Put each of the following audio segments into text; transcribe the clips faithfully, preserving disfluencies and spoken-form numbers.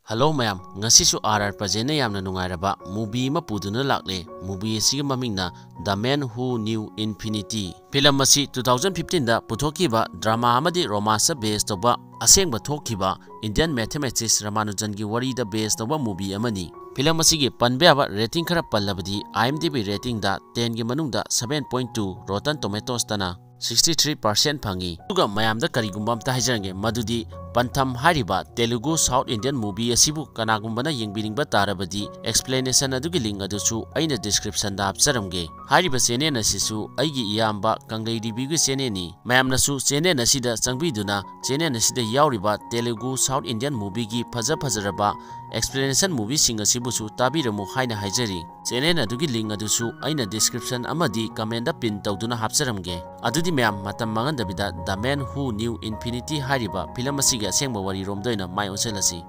Hello ꯃꯌꯥꯝ, ꯉꯁꯤꯁꯨ R R ꯄ꯭ꯔꯖꯦꯟꯅ ꯌꯥꯝꯅ ꯅꯨꯡꯉꯥꯏꯔꯕ movie ꯑꯃ ꯄꯨꯗꯨꯅ ꯂꯥꯛꯂꯦ꯫ Movie ꯑꯁꯤꯒꯤ ꯃꯃꯤꯡꯅ The Man Who Knew Infinity꯫ Film ꯑꯁꯤ two thousand fifteen ꯗ ꯄꯨꯊꯣꯛꯈꯤꯕ drama ꯑꯃꯗꯤ romance base ꯇꯧꯕ, ꯑꯁꯦꯡꯕ ꯊꯣꯛꯈꯤꯕ Indian mathematician ꯔꯃꯥꯅꯨꯖꯟꯒꯤ ꯋꯥꯔꯤꯗ base ꯇꯧꯕ movie ꯑꯃꯅꯤ꯫ Film ꯑꯁꯤꯒꯤ ꯄꯟꯕ ꯌꯥꯕ rating ꯈꯔ ꯄꯜꯂꯕꯗꯤ, IMDb rating ꯗ ten ꯒꯤ ꯃꯅꯨꯡꯗ seven point two, Rotten Tomatoes ꯇꯅ sixty three percent ꯐꯪꯉꯤ꯫ ꯑꯗꯨꯒ ꯃꯌꯥꯝꯗ ꯀꯔꯤꯒꯨꯝꯕ ꯑꯝꯇ ꯍꯥꯏꯖꯔꯝꯒꯦ, ꯃꯗꯨꯗꯤ ꯄꯟꯊꯝ ꯍꯥꯏꯔꯤꯕ Telugu South Indian movie ꯑꯁꯤꯕꯨ ꯀꯅꯥꯒꯨꯝꯕꯅ ꯌꯦꯡꯕꯤꯅꯤꯡꯕ ꯇꯥꯔꯕꯗꯤ, explanation ꯑꯗꯨꯒꯤ link ꯑꯗꯨꯁꯨ ꯑꯩꯅ description ꯗ ꯍꯥꯞꯆꯔꯝꯒꯦ꯫ ꯍꯥꯏꯔꯤꯕ channel ꯑꯁꯤꯁꯨ ꯑꯩꯒꯤ ꯏꯌꯥꯝꯕ ꯀꯪꯂꯩ ꯔꯤꯕꯤꯒꯤ channel ꯅꯤ꯫ ꯃꯌꯥꯝꯅꯁꯨ channel ꯑꯁꯤꯗ ꯆꯪꯕꯤꯗꯨꯅ channel ꯑꯁꯤꯗ ꯌꯥꯎꯔꯤꯕ Telugu South Indian movie ꯒꯤ ꯐꯖ ꯐꯖꯔꯕ explanation movie ꯁꯤꯡ ꯑꯁꯤꯕꯨꯁꯨ ꯇꯥꯕꯤꯔꯝꯃꯨ ꯍꯥꯏꯅ ꯍꯥꯏꯖꯔꯤ꯫ Channel ꯑꯗꯨꯒꯤ link ꯑꯗꯨꯁꯨ ꯑꯩꯅ description ꯑꯃꯗꯤ comment ꯗ pin ꯇꯧꯗꯨꯅ ꯍꯥꯞꯆꯔꯝꯒꯦ꯫ ꯑꯗꯨꯗꯤ ꯃꯌꯥꯝ, ꯃꯇꯝ ꯃꯥꯡꯍꯟꯗꯕꯤꯗ The Man Who Knew Infinity ꯍꯥꯏꯔꯤꯕ film ꯑꯁꯤꯒꯤ ꯑꯁꯦꯡꯕ ꯋꯥꯔꯤꯔꯣꯝꯗ ꯑꯣꯏꯅ ꯃꯥꯏ ꯑꯣꯟꯁꯤꯜꯂꯁꯤ꯫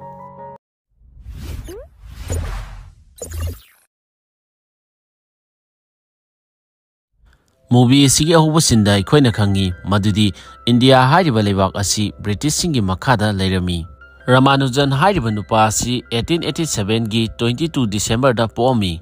Movie ꯑꯁꯤꯒꯤ ꯑꯍꯧꯕ scene ꯗ ꯑꯩꯈꯣꯏꯅ ꯈꯪꯉꯤ ꯃꯗꯨꯗꯤ ꯏꯟꯗꯤꯌꯥ ꯍꯥꯏꯔꯤꯕ ꯂꯩꯕꯥꯛ ꯑꯁꯤ ꯕ꯭ꯔꯤꯇꯤꯁꯁꯤꯡꯒꯤ ꯃꯈꯥꯗ ꯂꯩꯔꯝꯃꯤ꯫ ꯔꯃꯥꯅꯨꯖꯟ ꯍꯥꯏꯔꯤꯕ ꯅꯨꯄꯥ ꯑꯁꯤ eighteen eighty seven ꯒꯤ twenty two December ꯗ ꯄꯣꯛꯑꯝꯃꯤ꯫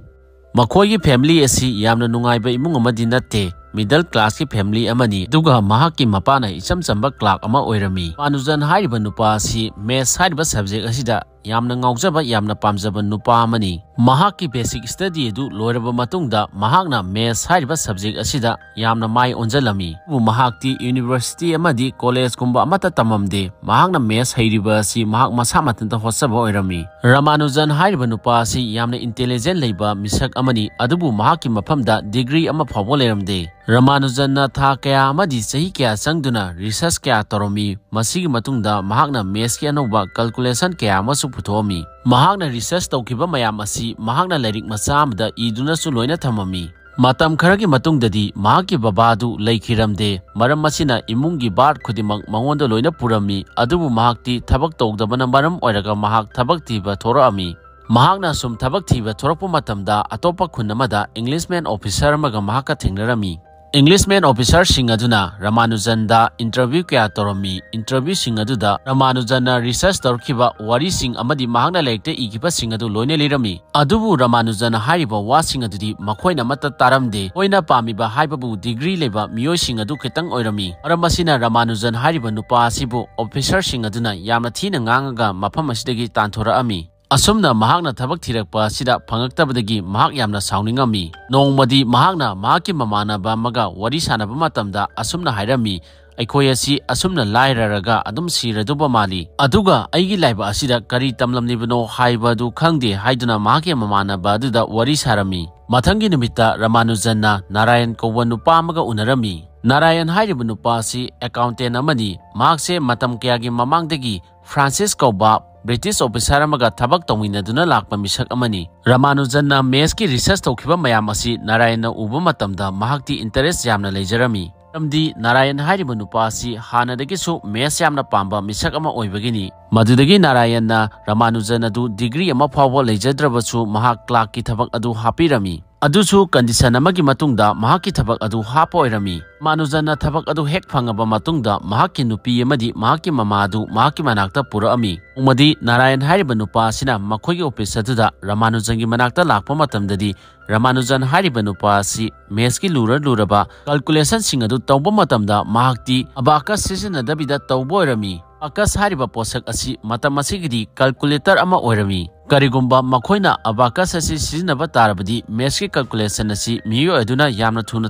ꯃꯈꯣꯏꯒꯤ family ꯑꯁꯤ ꯌꯥꯝꯅ ꯅꯨꯡꯉꯥꯏꯕ ꯏꯃꯨꯡ ꯑꯃꯗꯤ ꯅꯠꯇꯦ, middle class ꯀꯤ family ꯑꯃꯅꯤ, ꯑꯗꯨꯒ ꯃꯍꯥꯛꯀꯤ ꯃꯄꯥꯅ ꯏꯆꯝ ꯆꯝꯕ clerk ꯑꯃ ꯑꯣꯏꯔꯝꯃꯤ꯫ ꯔꯃꯥꯅꯨꯖꯟ ꯍꯥꯏꯔꯤꯕ ꯅꯨꯄꯥ ꯑꯁꯤ maths ꯍꯥꯏꯔꯤꯕ subject ꯑꯁꯤꯗ ꯌꯥꯝꯅ ꯉꯥꯎꯖꯕ, ꯌꯥꯝꯅ ꯄꯥꯝꯖꯕ ꯅꯨꯄꯥ ꯑꯃꯅꯤ꯫ ꯃꯍꯥꯛꯀꯤ basic study ꯑꯗꯨ ꯂꯣꯏꯔꯕ ꯃꯇꯨꯡꯗ ꯃꯍꯥꯛꯅ maths ꯍꯥꯏꯔꯤꯕ subject ꯑꯁꯤꯗ ꯌꯥꯝꯅ ꯃꯥꯏ ꯑꯣꯟꯁꯤꯜꯂꯝꯃꯤ꯫ ꯑꯗꯨꯕꯨ ꯃꯍꯥꯛꯇꯤ university ꯑꯃꯗꯤ college ꯀꯨꯝꯕ ꯑꯃꯠꯇ ꯇꯝꯃꯝꯗꯦ꯫ ꯃꯍꯥꯛꯅ maths ꯍꯩꯔꯤꯕ ꯑꯁꯤ ꯃꯍꯥꯛ ꯃꯁꯥ ꯃꯊꯟꯇ ꯍꯣꯠꯆꯕ ꯑꯣꯏꯔꯝꯃꯤ꯫ ꯔꯃꯥꯅꯨꯖꯟ ꯍꯥꯏꯔꯤꯕ ꯅꯨꯄꯥ ꯑꯁꯤ ꯌꯥꯝꯅ intelligent ꯂꯩꯕ ꯃꯤꯁꯛ ꯑꯃꯅꯤ, ꯑꯗꯨꯕꯨ ꯃꯍꯥꯛꯀꯤ ꯃꯐꯝꯗ degree ꯑꯃ ꯐꯥꯎꯕ ꯂꯩꯔꯝꯗꯦ꯫ ꯔꯃꯥꯅꯨꯖꯟꯅ ꯊꯥ ꯀꯌꯥ ꯑꯃꯗꯤ ꯆꯍꯤ ꯀꯌꯥ ꯆꯪꯗꯨꯅ research ꯀꯌꯥ ꯇꯧꯔꯝꯃꯤ꯫ ꯃꯁꯤꯒꯤ ꯃꯇꯨꯡꯗ ꯃꯍꯥꯛꯅ maths ꯀꯤ ꯑꯅꯧꯕ calculation ꯀꯌꯥ ꯑꯃꯁꯨ ꯄꯨꯊꯣꯛꯑꯝꯃꯤ꯫ ꯃꯍꯥꯛꯅ research ꯇꯧꯈꯤꯕ ꯃꯌꯥꯝ ꯑꯁꯤ ꯃꯍꯥꯛꯅ ꯂꯥꯏꯔꯤꯛ ꯃꯆꯥ ꯑꯃꯗ ꯏꯗꯨꯅꯁꯨ ꯂꯣꯏꯅ ꯊꯝꯃꯝꯃꯤ꯫ ꯃꯇꯝ ꯈꯔꯒꯤ ꯃꯇꯨꯡꯗꯗꯤ ꯃꯍꯥꯛꯀꯤ ꯕꯕꯥꯗꯨ ꯂꯩꯈꯤꯔꯝꯗꯦ, ꯃꯔꯝ ꯑꯁꯤꯅ ꯏꯃꯨꯡꯒꯤ ꯚꯥꯔ ꯈꯨꯗꯤꯡꯃꯛ ꯃꯉꯣꯟꯗ ꯂꯣꯏꯅ ꯄꯨꯔꯝꯃꯤ꯫ ꯑꯗꯨꯕꯨ ꯃꯍꯥꯛꯇꯤ ꯊꯕꯛ ꯇꯧꯗꯕꯅ ꯃꯔꯝ ꯑꯣꯏꯔꯒ ꯃꯍꯥꯛ ꯊꯕꯛ ꯊꯤꯕ ꯊꯣꯔꯛꯑꯝꯃꯤ꯫ ꯃꯍꯥꯛꯅ ꯁꯨꯝ ꯊꯕꯛ ꯊꯤꯕ ꯊꯣꯔꯛꯄ ꯃꯇꯝꯗ ꯑꯇꯣꯞꯄ ꯈꯨꯟ ꯑꯃꯗ Englishman officer ꯑꯃꯒ ꯃꯍꯥꯛꯀ ꯊꯦꯡꯅꯔꯝꯃꯤ꯫ Englishman officerꯁꯤꯡ ꯑꯗꯨꯅ ꯔꯃꯥꯅꯨꯖꯟꯗ interview ꯀꯌꯥ ꯇꯧꯔꯝꯃꯤ꯫ Interviewꯁꯤꯡ ꯑꯗꯨꯗ ꯔꯃꯥꯅꯨꯖꯟꯅ research ꯇꯧꯔꯛꯈꯤꯕ ꯋꯥꯔꯤꯁꯤꯡ ꯑꯃꯗꯤ ꯃꯍꯥꯛꯅ ꯂꯥꯏꯔꯤꯛꯇ ꯏꯈꯤꯕꯁꯤꯡ ꯑꯗꯨ ꯂꯣꯏꯅ ꯂꯤꯔꯝꯃꯤ꯫ ꯑꯗꯨꯕꯨ ꯔꯃꯥꯅꯨꯖꯟ ꯍꯥꯏꯔꯤꯕ ꯋꯥꯁꯤꯡ ꯑꯗꯨꯗꯤ ꯃꯈꯣꯏꯅ ꯑꯃꯠꯇ ꯇꯥꯔꯝꯗꯦ꯫ ꯃꯈꯣꯏꯅ ꯄꯥꯝꯃꯤꯕ ꯍꯥꯏꯕꯕꯨ degree ꯂꯩꯕ ꯃꯤꯑꯣꯏꯁꯤꯡ ꯑꯗꯨ ꯈꯤꯇꯪ ꯑꯣꯏꯔꯝꯃꯤ꯫ ꯃꯔꯝ ꯑꯁꯤꯅ ꯔꯃꯥꯅꯨꯖꯟ ꯍꯥꯏꯔꯤꯕ ꯅꯨꯄꯥ ꯑꯁꯤꯕꯨ officerꯁꯤꯡ ꯑꯗꯨꯅ ꯌꯥꯝꯅ ꯊꯤꯅ ꯉꯥꯡꯉꯒ ꯃꯐꯝ ꯑꯁꯤꯗꯒꯤ ꯇꯥꯟꯊꯣꯔꯛꯑꯝꯃꯤ꯫ ꯑꯁꯨꯝꯅ ꯃꯍꯥꯛꯅ ꯊꯕꯛ ꯊꯤꯔꯛꯄ ꯑꯁꯤꯗ ꯐꯪꯉꯛꯇꯕꯗꯒꯤ ꯃꯍꯥꯛ ꯌꯥꯝꯅ ꯁꯥꯎꯅꯤꯡꯉꯝꯃꯤ꯫ ꯅꯣꯡꯃꯗꯤ ꯃꯍꯥꯛꯅ ꯃꯍꯥꯛꯀꯤ ꯃꯃꯥꯟꯅꯕ ꯑꯃꯒ ꯋꯥꯔꯤ ꯁꯥꯟꯅꯕ ꯃꯇꯝꯗ ꯑꯁꯨꯝꯅ ꯍꯥꯏꯔꯝꯃꯤ, "ꯑꯩꯈꯣꯏ ꯑꯁꯤ ꯑꯁꯨꯝꯅ ꯂꯥꯏꯔꯔꯒ ꯑꯗꯨꯝ ꯁꯤꯔꯗꯧꯕ ꯃꯥꯜꯂꯤ꯫ ꯑꯗꯨꯒ ꯑꯩꯒꯤ ꯂꯥꯏꯕꯛ ꯑꯁꯤꯗ ꯀꯔꯤ ꯇꯝꯂꯝꯂꯤꯕꯅꯣ ꯍꯥꯏꯕ ꯑꯗꯨ ꯈꯪꯗꯦ" ꯍꯥꯏꯗꯨꯅ ꯃꯍꯥꯛꯀꯤ ꯃꯃꯥꯟꯅꯕ ꯑꯗꯨꯗ ꯋꯥꯔꯤ ꯁꯥꯔꯝꯃꯤ꯫ ꯃꯊꯪꯒꯤ ꯅꯨꯃꯤꯠꯇ ꯔꯃꯥꯅꯨꯖꯟꯅ ꯅꯥꯔꯥꯌꯟ ꯀꯧꯕ ꯅꯨꯄꯥ ꯑꯃꯒ ꯎꯅꯔꯝꯃꯤ꯫ ꯅꯥꯔꯥꯌꯟ ꯍꯥꯏꯔꯤꯕ ꯅꯨꯄꯥ ꯑꯁꯤ accountant ꯑꯃꯅꯤ꯫ ꯃꯍꯥꯛꯁꯦ ꯃꯇꯝ ꯀꯌꯥꯒꯤ ꯃꯃꯥꯡꯗꯒꯤ ꯐ꯭ꯔꯥꯟꯁꯤꯁ ꯀꯧꯕ British officer ꯑꯃꯒ ꯊꯕꯛ ꯇꯧꯃꯤꯟꯅꯗꯨꯅ ꯂꯥꯛꯄ ꯃꯤꯁꯛ ꯑꯃꯅꯤ꯫ ꯔꯃꯥꯅꯨꯖꯟꯅ mathsꯀꯤ research ꯇꯧꯈꯤꯕ ꯃꯌꯥꯝ ꯑꯁꯤ ꯅꯥꯔꯥꯌꯟꯅ ꯎꯕ ꯃꯇꯝꯗ ꯃꯍꯥꯛꯇꯤ interest ꯌꯥꯝꯅ ꯂꯩꯖꯔꯝꯃꯤ꯫ ꯃꯔꯝꯗꯤ ꯅꯥꯔꯥꯌꯟ ꯍꯥꯏꯔꯤꯕ ꯅꯨꯄꯥ ꯑꯁꯤ ꯍꯥꯟꯅꯗꯒꯤꯁꯨ maths ꯌꯥꯝꯅ ꯄꯥꯝꯕ ꯃꯤꯁꯛ ꯑꯃ ꯑꯣꯏꯕꯒꯤꯅꯤ꯫ ꯃꯗꯨꯗꯒꯤ ꯅꯥꯔꯥꯌꯟꯅ ꯔꯃꯥꯅꯨꯖꯟ ꯑꯗꯨ degree ꯑꯃ ꯐꯥꯎꯕ ꯂꯩꯖꯗ꯭ꯔꯕꯁꯨ ꯃꯍꯥꯛ clerkꯀꯤ ꯊꯕꯛ ꯑꯗꯨ ꯍꯥꯞꯄꯤꯔꯝꯃꯤ꯫ ꯑꯗꯨꯁꯨ condition ꯑꯃꯒꯤ ꯃꯇꯨꯡꯗ ꯃꯍꯥꯛꯀꯤ ꯊꯕꯛ ꯑꯗꯨ ꯍꯥꯞꯄ ꯑꯣꯏꯔꯝꯃꯤ꯫ ꯔꯃꯥꯅꯨꯖꯟꯅ ꯊꯕꯛ ꯑꯗꯨ ꯍꯦꯛ ꯐꯪꯉꯕ ꯃꯇꯨꯡꯗ ꯃꯍꯥꯛꯀꯤ ꯅꯨꯄꯤ ꯑꯃꯗꯤ ꯃꯍꯥꯛꯀꯤ ꯃꯃꯥ ꯑꯗꯨ ꯃꯍꯥꯛꯀꯤ ꯃꯅꯥꯛꯇ ꯄꯨꯔꯛꯑꯝꯃꯤ꯫ ꯅꯣꯡꯃꯗꯤ ꯅꯥꯔꯥꯌꯟ ꯍꯥꯏꯔꯤꯕ ꯅꯨꯄꯥ ꯑꯁꯤꯅ ꯃꯈꯣꯏꯒꯤ office ꯑꯗꯨꯗ ꯔꯃꯥꯅꯨꯖꯟꯒꯤ ꯃꯅꯥꯛꯇ ꯂꯥꯛꯄ ꯃꯇꯝꯗꯗꯤ ꯔꯃꯥꯅꯨꯖꯟ ꯍꯥꯏꯔꯤꯕ ꯅꯨꯄꯥ ꯑꯁꯤ mathsꯀꯤ ꯂꯨꯔ ꯂꯨꯔꯕ calculationꯁꯤꯡ ꯑꯗꯨ ꯇꯧꯕ ꯃꯇꯝꯗ ꯃꯍꯥꯛꯇꯤ abacus ꯁꯤꯖꯤꯟꯅꯗꯕꯤꯗ ꯇꯧꯕ ꯑꯣꯏꯔꯝꯃꯤ꯫ Abacus ꯍꯥꯏꯔꯤꯕ ꯄꯣꯠꯁꯛ ꯑꯁꯤ ꯃꯇꯝ ꯑꯁꯤꯒꯤꯗꯤ calculator ꯑꯃ ꯑꯣꯏꯔꯝꯃꯤ꯫ ꯀꯔꯤꯒꯨꯝꯕ ꯃꯈꯣꯏꯅ abacus ꯑꯁꯤ ꯁꯤꯖꯤꯟꯅꯕ ꯇꯥꯔꯕꯗꯤ mathsꯀꯤ calculation ꯑꯁꯤ ꯃꯤꯑꯣꯏ ꯑꯗꯨꯅ ꯌꯥꯝꯅ ꯊꯨꯅ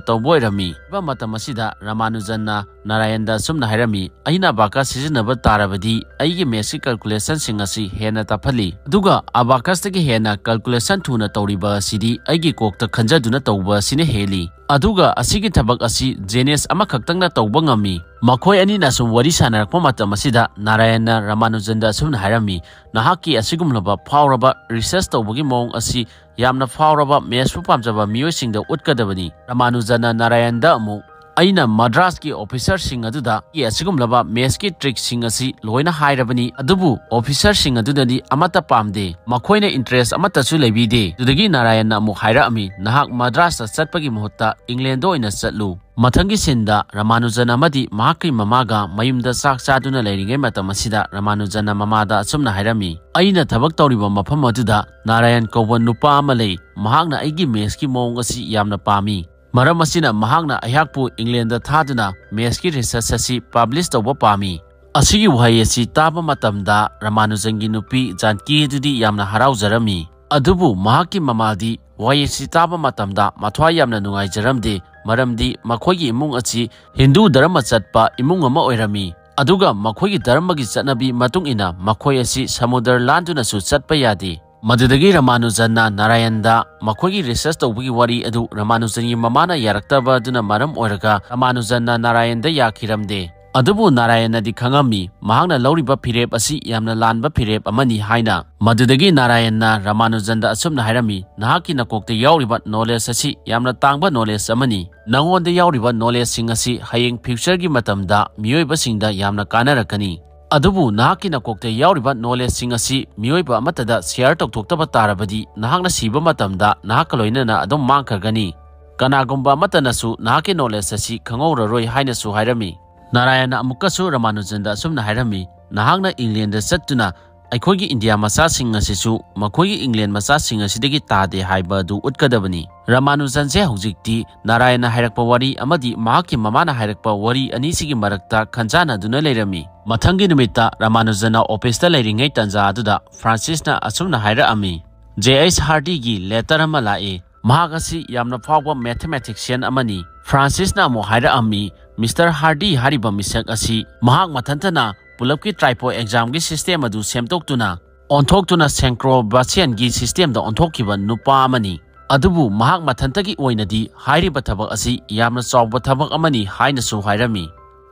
ꯇꯧꯕ ꯑꯣꯏꯔꯝꯃꯤ꯫ ꯍꯥꯏꯕ ꯃꯇꯝ ꯑꯁꯤꯗ ꯔꯃꯥꯅꯨꯖꯟꯅ ꯅꯥꯔꯥꯌꯟꯗ ꯑꯁꯨꯝꯅ ꯍꯥꯏꯔꯝꯃꯤ, "ꯑꯩꯅ abacus ꯁꯤꯖꯤꯟꯅꯕ ꯇꯥꯔꯕꯗꯤ ꯑꯩꯒꯤ mathsꯀꯤ calculationꯁꯤꯡ ꯑꯁꯤ ꯍꯦꯟꯅ ꯇꯞꯍꯜꯂꯤ꯫ ꯑꯗꯨꯒ abacusꯇꯒꯤ ꯍꯦꯟꯅ calculation ꯊꯨꯅ ꯇꯧꯔꯤꯕ ꯑꯁꯤꯗꯤ ꯑꯩꯒꯤ ꯀꯣꯛꯇ ꯈꯟꯖꯗꯨꯅ ꯇꯧꯕ ꯑꯁꯤꯅ ꯍꯦꯜꯂꯤ꯫ ꯑꯗꯨꯒ ꯑꯁꯤꯒꯤ ꯊꯕꯛ ꯑꯁꯤ genius ꯑꯃꯈꯛꯇꯪꯅ ꯇꯧꯕ ꯉꯝꯃꯤ"꯫ ꯃꯈꯣꯏ ꯑꯅꯤꯅ ꯑꯁꯨꯝ ꯋꯥꯔꯤ ꯁꯥꯟꯅꯔꯛꯄ ꯃꯇꯝ ꯑꯁꯤꯗ ꯅꯥꯔꯥꯌꯟꯅ ꯔꯃꯥꯅꯨꯖꯟꯗ ꯑꯁꯨꯝꯅ ꯍꯥꯏꯔꯝꯃꯤ, "ꯅꯍꯥꯛꯀꯤ ꯑꯁꯤꯒꯨꯝꯂꯕ ꯐꯥꯎꯔꯕ research ꯇꯧꯕꯒꯤ ꯃꯑꯣꯡ ꯑꯁꯤ ꯌꯥꯝꯅ ꯐꯥꯎꯔꯕ mathsꯄꯨ ꯄꯥꯝꯖꯕ ꯃꯤꯑꯣꯏꯁꯤꯡꯗ ꯎꯠꯀꯗꯕꯅꯤ"꯫ ꯔꯃꯥꯅꯨꯖꯟꯅ ꯅꯥꯔꯥꯌꯟꯗ ꯑꯃꯨꯛ ꯑꯩꯅ ꯃꯗ꯭ꯔꯥꯁꯀꯤ ꯑꯣꯐꯤꯁꯔꯁꯤꯡ ꯑꯗꯨꯗ ꯑꯁꯤꯒꯨꯝꯂꯕ ꯃꯦꯠꯁꯀꯤ ꯇ꯭ꯔꯤꯛꯁꯤꯡ ꯑꯁꯤ ꯂꯣꯏꯅ ꯍꯥꯏꯔꯕꯅꯤ, ꯑꯗꯨꯕꯨ ꯑꯣꯐꯤꯁꯔꯁꯤꯡ ꯑꯗꯨꯅꯗꯤ ꯑꯃꯠꯇ ꯄꯥꯝꯗꯦ, ꯃꯈꯣꯏꯅ ꯏꯟꯇꯔꯦꯁ ꯑꯃꯠꯇꯁꯨ ꯂꯩꯕꯤꯗꯦ꯫ ꯑꯗꯨꯗꯒꯤ ꯅꯥꯔꯥꯌꯟꯅ ꯑꯃꯨꯛ ꯍꯥꯏꯔꯛꯑꯝꯃꯤ, "ꯅꯍꯥꯛ ꯃꯗ꯭ꯔꯥꯁꯇ ꯆꯠꯄꯒꯤ ꯃꯍꯨꯠꯇ ꯏꯪꯂꯦꯟꯗ ꯑꯣꯏꯅ ꯆꯠꯂꯨ"꯫ ꯃꯊꯪꯒꯤ ꯁꯤꯟꯗ ꯔꯃꯥꯅꯨꯖꯟ ꯑꯃꯗꯤ ꯃꯍꯥꯛꯀꯤ ꯃꯃꯥꯒ ꯃꯌꯨꯝꯗ ꯆꯥꯛ ꯆꯥꯗꯨꯅ ꯂꯩꯔꯤꯉꯩ ꯃꯇꯝ ꯑꯁꯤꯗ ꯔꯃꯥꯅꯨꯖꯟꯅ ꯃꯃꯥꯗ ꯑꯁꯨꯝꯅ ꯍꯥꯏꯔꯝꯃꯤ, "ꯑꯩꯅ ꯊꯕꯛ ꯇꯧꯔꯤꯕ ꯃꯐꯝ ꯑꯗꯨꯗ ꯅꯥꯔꯥꯌꯟ ꯀꯧꯕ ꯅꯨꯄꯥ ꯑꯃ ꯂꯩ꯫ ꯃꯍꯥꯛꯅ ꯑꯩꯒꯤ ꯃꯦꯠꯁꯀꯤ ꯃꯑꯣꯡ ꯑꯁꯤ ꯌꯥꯝꯅ ꯄꯥꯝꯃꯤ꯫ ꯃꯔꯝ ꯑꯁꯤꯅ ꯃꯍꯥꯛꯅ ꯑꯩꯍꯥꯛꯄꯨ ꯏꯪꯂꯦꯟꯗ ꯊꯥꯗꯨꯅ ꯃꯦꯠꯁꯀꯤ ꯔꯤꯁꯔꯆ ꯑꯁꯤ ꯄꯕ꯭ꯂꯤꯁ ꯇꯧꯕ ꯄꯥꯝꯃꯤ"꯫ ꯑꯁꯤꯒꯤ ꯋꯥꯍꯩ ꯑꯁꯤ ꯇꯥꯕ ꯃꯇꯝꯗ ꯔꯃꯥꯅꯨꯖꯟꯒꯤ ꯅꯨꯄꯤ ꯖꯥꯟꯀꯤ ꯑꯗꯨꯗꯤ ꯌꯥꯝꯅ ꯍꯔꯥꯎꯖꯔꯝꯃꯤ꯫ ꯑꯗꯨꯕꯨ ꯃꯍꯥꯛꯀꯤ ꯃꯃꯥꯗꯤ ꯋꯥꯍꯩ ꯑꯁꯤ ꯇꯥꯕ ꯃꯇꯝꯗ ꯃꯊ꯭ꯋꯥꯏ ꯌꯥꯝꯅ ꯅꯨꯡꯉꯥꯏꯖꯔꯝꯗꯦ, ꯃꯔꯝꯗꯤ ꯃꯈꯣꯏꯒꯤ ꯏꯃꯨꯡ ꯑꯁꯤ ꯍꯤꯟꯗꯨ ꯙꯔꯃ ꯆꯠꯄ ꯏꯃꯨꯡ ꯑꯃ ꯑꯣꯏꯔꯝꯃꯤ꯫ ꯑꯗꯨꯒ ꯃꯈꯣꯏꯒꯤ ꯙꯔꯃꯒꯤ ꯆꯠꯅꯕꯤ ꯃꯇꯨꯡ ꯏꯟꯅ ꯃꯈꯣꯏ ꯑꯁꯤ ꯁꯃꯨꯗ꯭ꯔ ꯂꯥꯟꯗꯨꯅꯁꯨ ꯆꯠꯄ ꯌꯥꯗꯦ꯫ ꯃꯗꯨꯗꯒꯤ ꯔꯃꯥꯅꯨꯖꯟꯅ ꯅꯥꯔꯥꯌꯟꯗ ꯃꯈꯣꯏꯒꯤ ꯔꯤꯁꯔꯆ ꯇꯧꯕꯒꯤ ꯋꯥꯔꯤ ꯑꯗꯨ ꯔꯃꯥꯅꯨꯖꯟꯒꯤ ꯃꯃꯥꯅ ꯌꯥꯔꯛꯇꯕ ꯑꯗꯨꯅ ꯃꯔꯝ ꯑꯣꯏꯔꯒ ꯔꯃꯥꯅꯨꯖꯟꯅ ꯅꯥꯔꯥꯌꯟꯗ ꯌꯥꯈꯤꯔꯝꯗꯦ꯫ ꯑꯗꯨꯕꯨ ꯅꯥꯔꯥꯌꯟꯅꯗꯤ ꯈꯪꯉꯝꯃꯤ ꯃꯍꯥꯛꯅ ꯂꯧꯔꯤꯕ ꯐꯤꯔꯦꯞ ꯑꯁꯤ ꯌꯥꯝꯅ ꯂꯥꯟꯕ ꯐꯤꯔꯦꯞ ꯑꯃꯅꯤ ꯍꯥꯏꯅ꯫ ꯃꯗꯨꯗꯒꯤ ꯅꯥꯔꯥꯌꯟꯅ ꯔꯃꯥꯅꯨꯖꯟꯗ ꯑꯁꯨꯝꯅ ꯍꯥꯏꯔꯝꯃꯤ, "ꯅꯍꯥꯛꯀꯤ ꯅꯀꯣꯛꯇ ꯌꯥꯎꯔꯤꯕ ꯅꯣꯂꯦꯖ ꯑꯁꯤ ꯌꯥꯝꯅ ꯇꯥꯡꯕ ꯅꯣꯂꯦꯖ ꯑꯃꯅꯤ꯫ ꯅꯉꯣꯟꯗ ꯌꯥꯎꯔꯤꯕ ꯅꯣꯂꯦꯖꯁꯤꯡ ꯑꯁꯤ ꯍꯌꯦꯡ ꯐ꯭ꯌꯨꯆꯔꯒꯤ ꯃꯇꯝꯗ ꯃꯤꯑꯣꯏꯕꯁꯤꯡꯗ ꯌꯥꯝꯅ ꯀꯥꯟꯅꯔꯛꯀꯅꯤ꯫ ꯑꯗꯨꯕꯨ ꯅꯍꯥꯛꯀꯤ ꯅꯀꯣꯛꯇ ꯌꯥꯎꯔꯤꯕ ꯅꯣꯂꯦꯖꯁꯤꯡ ꯑꯁꯤ ꯃꯤꯑꯣꯏꯕ ꯑꯃꯠꯇꯗ ꯁꯤꯌꯔ ꯇꯧꯊꯣꯛꯇꯕ ꯇꯥꯔꯕꯗꯤ ꯅꯍꯥꯛꯅ ꯁꯤꯕ ꯃꯇꯝꯗ ꯅꯍꯥꯛꯀ ꯂꯣꯏꯅꯅ ꯑꯗꯨꯝ ꯃꯥꯡꯈ꯭ꯔꯒꯅꯤ꯫ ꯀꯅꯥꯒꯨꯝꯕ ꯑꯃꯠꯇꯅꯁꯨ ꯅꯍꯥꯛꯀꯤ ꯅꯣꯂꯦꯖ ꯑꯁꯤ ꯈꯪꯍꯧꯔꯔꯣꯏ" ꯍꯥꯏꯅꯁꯨ ꯍꯥꯏꯔꯝꯃꯤ꯫ ꯅꯥꯔꯥꯌꯟꯅ ꯑꯃꯨꯛꯀꯁꯨ ꯔꯃꯥꯅꯨꯖꯟꯗ ꯑꯁꯨꯝꯅ ꯍꯥꯏꯔꯝꯃꯤ, "ꯅꯍꯥꯛꯅ ꯏꯪꯂꯦꯟꯗ ꯆꯠꯇꯨꯅ ꯑꯩꯈꯣꯏꯒꯤ ꯏꯟꯗꯤꯌꯥ ꯃꯆꯥꯁꯤꯡ ꯑꯁꯤꯁꯨ ꯃꯈꯣꯏꯒꯤ ꯏꯪꯂꯦꯟ ꯃꯆꯥꯁꯤꯡ ꯑꯁꯤꯗꯒꯤ ꯇꯥꯗꯦ ꯍꯥꯏꯕ ꯑꯗꯨ ꯎꯠꯀꯗꯕꯅꯤ"꯫ ꯔꯃꯥꯅꯨꯖꯟꯁꯦ ꯍꯧꯖꯤꯛꯇꯤ ꯅꯥꯔꯥꯌꯟꯅ ꯍꯥꯏꯔꯛꯄ ꯋꯥꯔꯤ ꯑꯃꯗꯤ ꯃꯍꯥꯛꯀꯤ ꯃꯃꯥꯅ ꯍꯥꯏꯔꯛꯄ ꯋꯥꯔꯤ ꯑꯅꯤꯁꯤꯒꯤ ꯃꯔꯛꯇ ꯈꯟꯖꯥꯟꯅꯗꯨꯅ ꯂꯩꯔꯝꯃꯤ꯫ ꯃꯊꯪꯒꯤ ꯅꯨꯃꯤꯠꯇ ꯔꯃꯥꯅꯨꯖꯟꯅ ꯑꯣꯐꯤꯁꯇ ꯂꯩꯔꯤꯉꯩ ꯇꯟꯖꯥ ꯑꯗꯨꯗ ꯐ꯭ꯔꯥꯟꯁꯤꯁꯅ ꯑꯁꯨꯝꯅ ꯍꯥꯏꯔꯛꯑꯝꯃꯤ, "ꯖꯦ ꯑꯩꯆ ꯍꯥꯔꯗꯤꯒꯤ ꯂꯦꯇꯔ ꯑꯃ ꯂꯥꯛꯏ꯫ ꯃꯍꯥꯛ ꯑꯁꯤ ꯌꯥꯝꯅ ꯐꯥꯎꯕ ꯃꯦꯊꯃꯦꯇꯤꯛꯁꯤꯌꯟ ꯑꯃꯅꯤ"꯫ ꯐ꯭ꯔꯥꯟꯁꯤꯁꯅ ꯑꯃꯨꯛ ꯍꯥꯏꯔꯛꯑꯝꯃꯤ, "ꯃꯤꯁꯇꯔ ꯍꯥꯔꯗꯤ ꯍꯥꯏꯔꯤꯕ ꯃꯤꯁꯛ ꯑꯁꯤ ꯃꯍꯥꯛ ꯃꯊꯟꯇꯅ ꯄꯨꯂꯞꯀꯤ ꯇ꯭ꯔꯥꯏꯄꯣ ꯑꯦꯛꯖꯥꯝꯒꯤ ꯁꯤꯁꯇꯦꯝ ꯑꯗꯨ ꯁꯦꯝꯗꯣꯛꯇꯨꯅ ꯑꯣꯟꯊꯣꯛꯇꯨꯅ ꯁꯦꯡꯀ꯭ꯔꯣꯕꯥꯁꯤꯌꯟꯒꯤ ꯁꯤꯁꯇꯦꯝꯗ ꯑꯣꯟꯊꯣꯛꯈꯤꯕ ꯅꯨꯄꯥ ꯑꯃꯅꯤ꯫ ꯑꯗꯨꯕꯨ ꯃꯍꯥꯛ ꯃꯊꯟꯇꯒꯤ ꯑꯣꯏꯅꯗꯤ ꯍꯥꯏꯔꯤꯕ ꯊꯕꯛ ꯑꯁꯤ ꯌꯥꯝꯅ ꯆꯥꯎꯕ ꯊꯕꯛ ꯑꯃꯅꯤ" ꯍꯥꯏꯅꯁꯨ ꯍꯥꯏꯔꯝꯃꯤ꯫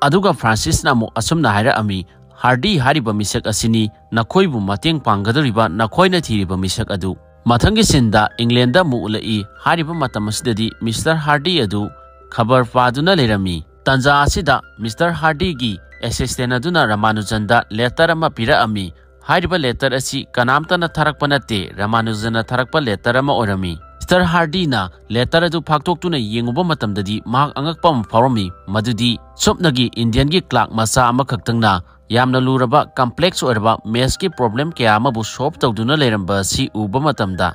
ꯑꯗꯨꯒ ꯐ꯭ꯔꯥꯟꯁꯤꯁꯅ ꯑꯃꯨꯛ ꯑꯁꯨꯝꯅ ꯍꯥꯏꯔꯛꯑꯝꯃꯤ, "ꯍꯥꯔꯗꯤ ꯍꯥꯏꯔꯤꯕ ꯃꯤꯁꯛ ꯑꯁꯤꯅꯤ ꯅꯈꯣꯏꯕꯨ ꯃꯇꯦꯡ ꯄꯥꯡꯒꯗꯧꯔꯤꯕ ꯅꯈꯣꯏꯅ ꯊꯤꯔꯤꯕ ꯃꯤꯁꯛ ꯑꯗꯨ"꯫ ꯃꯊꯪꯒꯤ ꯁꯤꯟꯗ ꯏꯪꯂꯦꯟꯗ ꯑꯃꯨꯛ ꯎꯠꯂꯛꯏ꯫ ꯍꯥꯏꯔꯤꯕ ꯃꯇꯝ ꯑꯁꯤꯗꯗꯤ ꯃꯤꯁꯇꯔ ꯍꯥꯔꯗꯤ ꯑꯗꯨ ꯈꯕꯔ ꯄꯥꯗꯨꯅ ꯂꯩꯔꯝꯃꯤ꯫ ꯇꯥꯟꯖꯥ ꯑꯁꯤꯗ ꯃꯤꯁꯇꯔ ꯍꯥꯔꯗꯤꯒꯤ ꯑꯦꯁꯤꯁꯇꯦꯟ ꯑꯗꯨꯅ ꯔꯃꯥꯅꯨꯖꯟꯗ ꯂꯦꯇꯔ ꯑꯃ ꯄꯤꯔꯛꯑꯝꯃꯤ꯫ ꯍꯥꯏꯔꯤꯕ ꯂꯦꯇꯔ ꯑꯁꯤ ꯀꯅꯥꯝꯇꯅ ꯊꯥꯔꯛꯄ ꯅꯠꯇꯦ, ꯔꯃꯥꯅꯨꯖꯟꯅ ꯊꯥꯔꯛꯄ ꯂꯦꯇꯔ ꯑꯃ ꯑꯣꯏꯔꯝꯃꯤ꯫ ꯃꯤꯁꯇꯔ ꯍꯥꯔꯗꯤꯅ ꯂꯦꯇꯔ ꯑꯗꯨ ꯐꯥꯛꯇꯣꯛꯇꯨꯅ ꯌꯦꯡꯉꯨꯕ ꯃꯇꯝꯗꯗꯤ ꯃꯍꯥꯛ ꯑꯉꯛꯄ ꯑꯃ ꯐꯥꯎꯔꯝꯃꯤ, ꯃꯗꯨꯗꯤ ꯁꯨꯞꯅꯒꯤ ꯏꯟꯗꯤꯌꯟꯒꯤ ꯀ꯭ꯂꯥꯔꯛ ꯃꯆꯥ ꯑꯃꯈꯛꯇꯪꯅ ꯌꯥꯝꯅ ꯂꯨꯔꯕ, ꯀꯝꯄ꯭ꯂꯦꯛꯁ ꯑꯣꯏꯔꯕ ꯃꯦꯊꯁꯀꯤ ꯄ꯭ꯔꯣꯕ꯭ꯂꯦꯝ ꯀꯌꯥ ꯑꯃꯕꯨ ꯁꯣꯜꯚ ꯇꯧꯗꯨꯅ ꯂꯩꯔꯝꯕ ꯑꯁꯤ ꯎꯕ ꯃꯇꯝꯗ,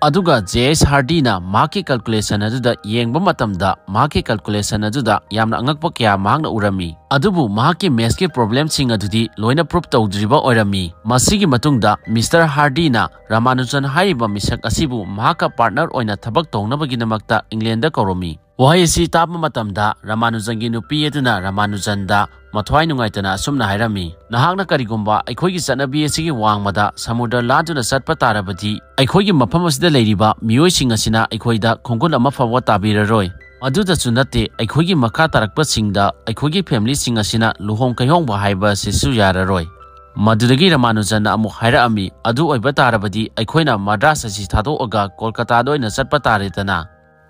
ꯑꯗꯨꯒ ꯖꯦ ꯑꯦꯁ ꯍꯥꯔꯗꯤꯅ ꯃꯍꯥꯛꯀꯤ ꯀꯦꯜꯀꯨꯂꯦꯁꯟ ꯑꯗꯨꯗ ꯌꯦꯡꯕ ꯃꯇꯝꯗ, ꯃꯍꯥꯛꯀꯤ ꯀꯦꯜꯀꯨꯂꯦꯁꯟ ꯑꯗꯨꯗ ꯌꯥꯝꯅ ꯑꯉꯛꯄ ꯀꯌꯥ ꯃꯍꯥꯛꯅ ꯎꯔꯝꯃꯤ꯫ ꯑꯗꯨꯕꯨ ꯃꯍꯥꯛꯀꯤ ꯃꯦꯊꯁꯀꯤ ꯄ꯭ꯔꯣꯕ꯭ꯂꯦꯝꯁꯤꯡ ꯑꯗꯨꯗꯤ ꯂꯣꯏꯅ ꯄ꯭ꯔꯨꯐ ꯇꯧꯗ꯭ꯔꯤꯕ ꯑꯣꯏꯔꯝꯃꯤ꯫ ꯃꯁꯤꯒꯤ ꯃꯇꯨꯡꯗ ꯃꯤꯁꯇꯔ ꯍꯥꯔꯗꯤꯅ ꯔꯃꯥꯅꯨꯖꯟ ꯍꯥꯏꯔꯤꯕ ꯃꯤꯁꯛ ꯑꯁꯤꯕꯨ ꯃꯍꯥꯛꯀ ꯄꯥꯔꯠꯅꯔ ꯑꯣꯏꯅ ꯊꯕꯛ ꯇꯧꯅꯕꯒꯤꯗꯃꯛꯇ ꯏꯪꯂꯦꯟꯗ ꯀꯧꯔꯝꯃꯤ꯫ ꯋꯥꯍꯩ ꯑꯁꯤ ꯇꯥꯕ ꯃꯇꯝꯗ ꯔꯃꯥꯅꯨꯖꯟꯒꯤ ꯅꯨꯄꯤ ꯑꯗꯨꯅ ꯔꯃꯥꯅꯨꯖꯟꯗ ꯃꯊ꯭ꯋꯥꯏ ꯅꯨꯡꯉꯥꯏꯇꯅ ꯑꯁꯨꯝꯅ ꯍꯥꯏꯔꯝꯃꯤ, "ꯅꯍꯥꯛꯅ ꯀꯔꯤꯒꯨꯝꯕ ꯑꯩꯈꯣꯏꯒꯤ ꯆꯠꯅꯕꯤ ꯑꯁꯤꯒꯤ ꯋꯥꯡꯃꯗ ꯁꯃꯨꯗ꯭ꯔ ꯂꯥꯟꯗꯨꯅ ꯆꯠꯄ ꯇꯥꯔꯕꯗꯤ, ꯑꯩꯈꯣꯏꯒꯤ ꯃꯐꯝ ꯑꯁꯤꯗ ꯂꯩꯔꯤꯕ ꯃꯤꯑꯣꯏꯁꯤꯡ ꯑꯁꯤꯅ ꯑꯩꯈꯣꯏꯗ ꯈꯣꯡꯒꯨꯜ ꯑꯃ ꯐꯥꯎꯕ ꯇꯥꯕꯤꯔꯔꯣꯏ꯫ ꯑꯗꯨꯗꯁꯨ ꯅꯠꯇꯦ, ꯑꯩꯈꯣꯏꯒꯤ ꯃꯈꯥ ꯇꯥꯔꯛꯄꯁꯤꯡꯗ ꯑꯩꯈꯣꯏꯒꯤ ꯐꯦꯃꯤꯂꯤꯁꯤꯡ ꯑꯁꯤꯅ ꯂꯨꯍꯣꯡ ꯀꯩꯍꯣꯡꯕ ꯍꯥꯏꯕ ꯑꯁꯤꯁꯨ ꯌꯥꯔꯔꯣꯏ꯫" ꯃꯗꯨꯗꯒꯤ ꯔꯃꯥꯅꯨꯖꯟꯅ ꯑꯃꯨꯛ ꯍꯥꯏꯔꯛꯑꯝꯃꯤ, "ꯑꯗꯨ ꯑꯣꯏꯕ ꯇꯥꯔꯕꯗꯤ ꯑꯩꯈꯣꯏꯅ ꯃꯗ꯭ꯔꯥꯁ ꯑꯁꯤ ꯊꯥꯗꯣꯛꯑꯒ ꯀꯣꯜꯀꯇꯥꯗ ꯑꯣꯏꯅ ꯆꯠꯄ ꯇꯥꯔꯦꯗꯅ꯫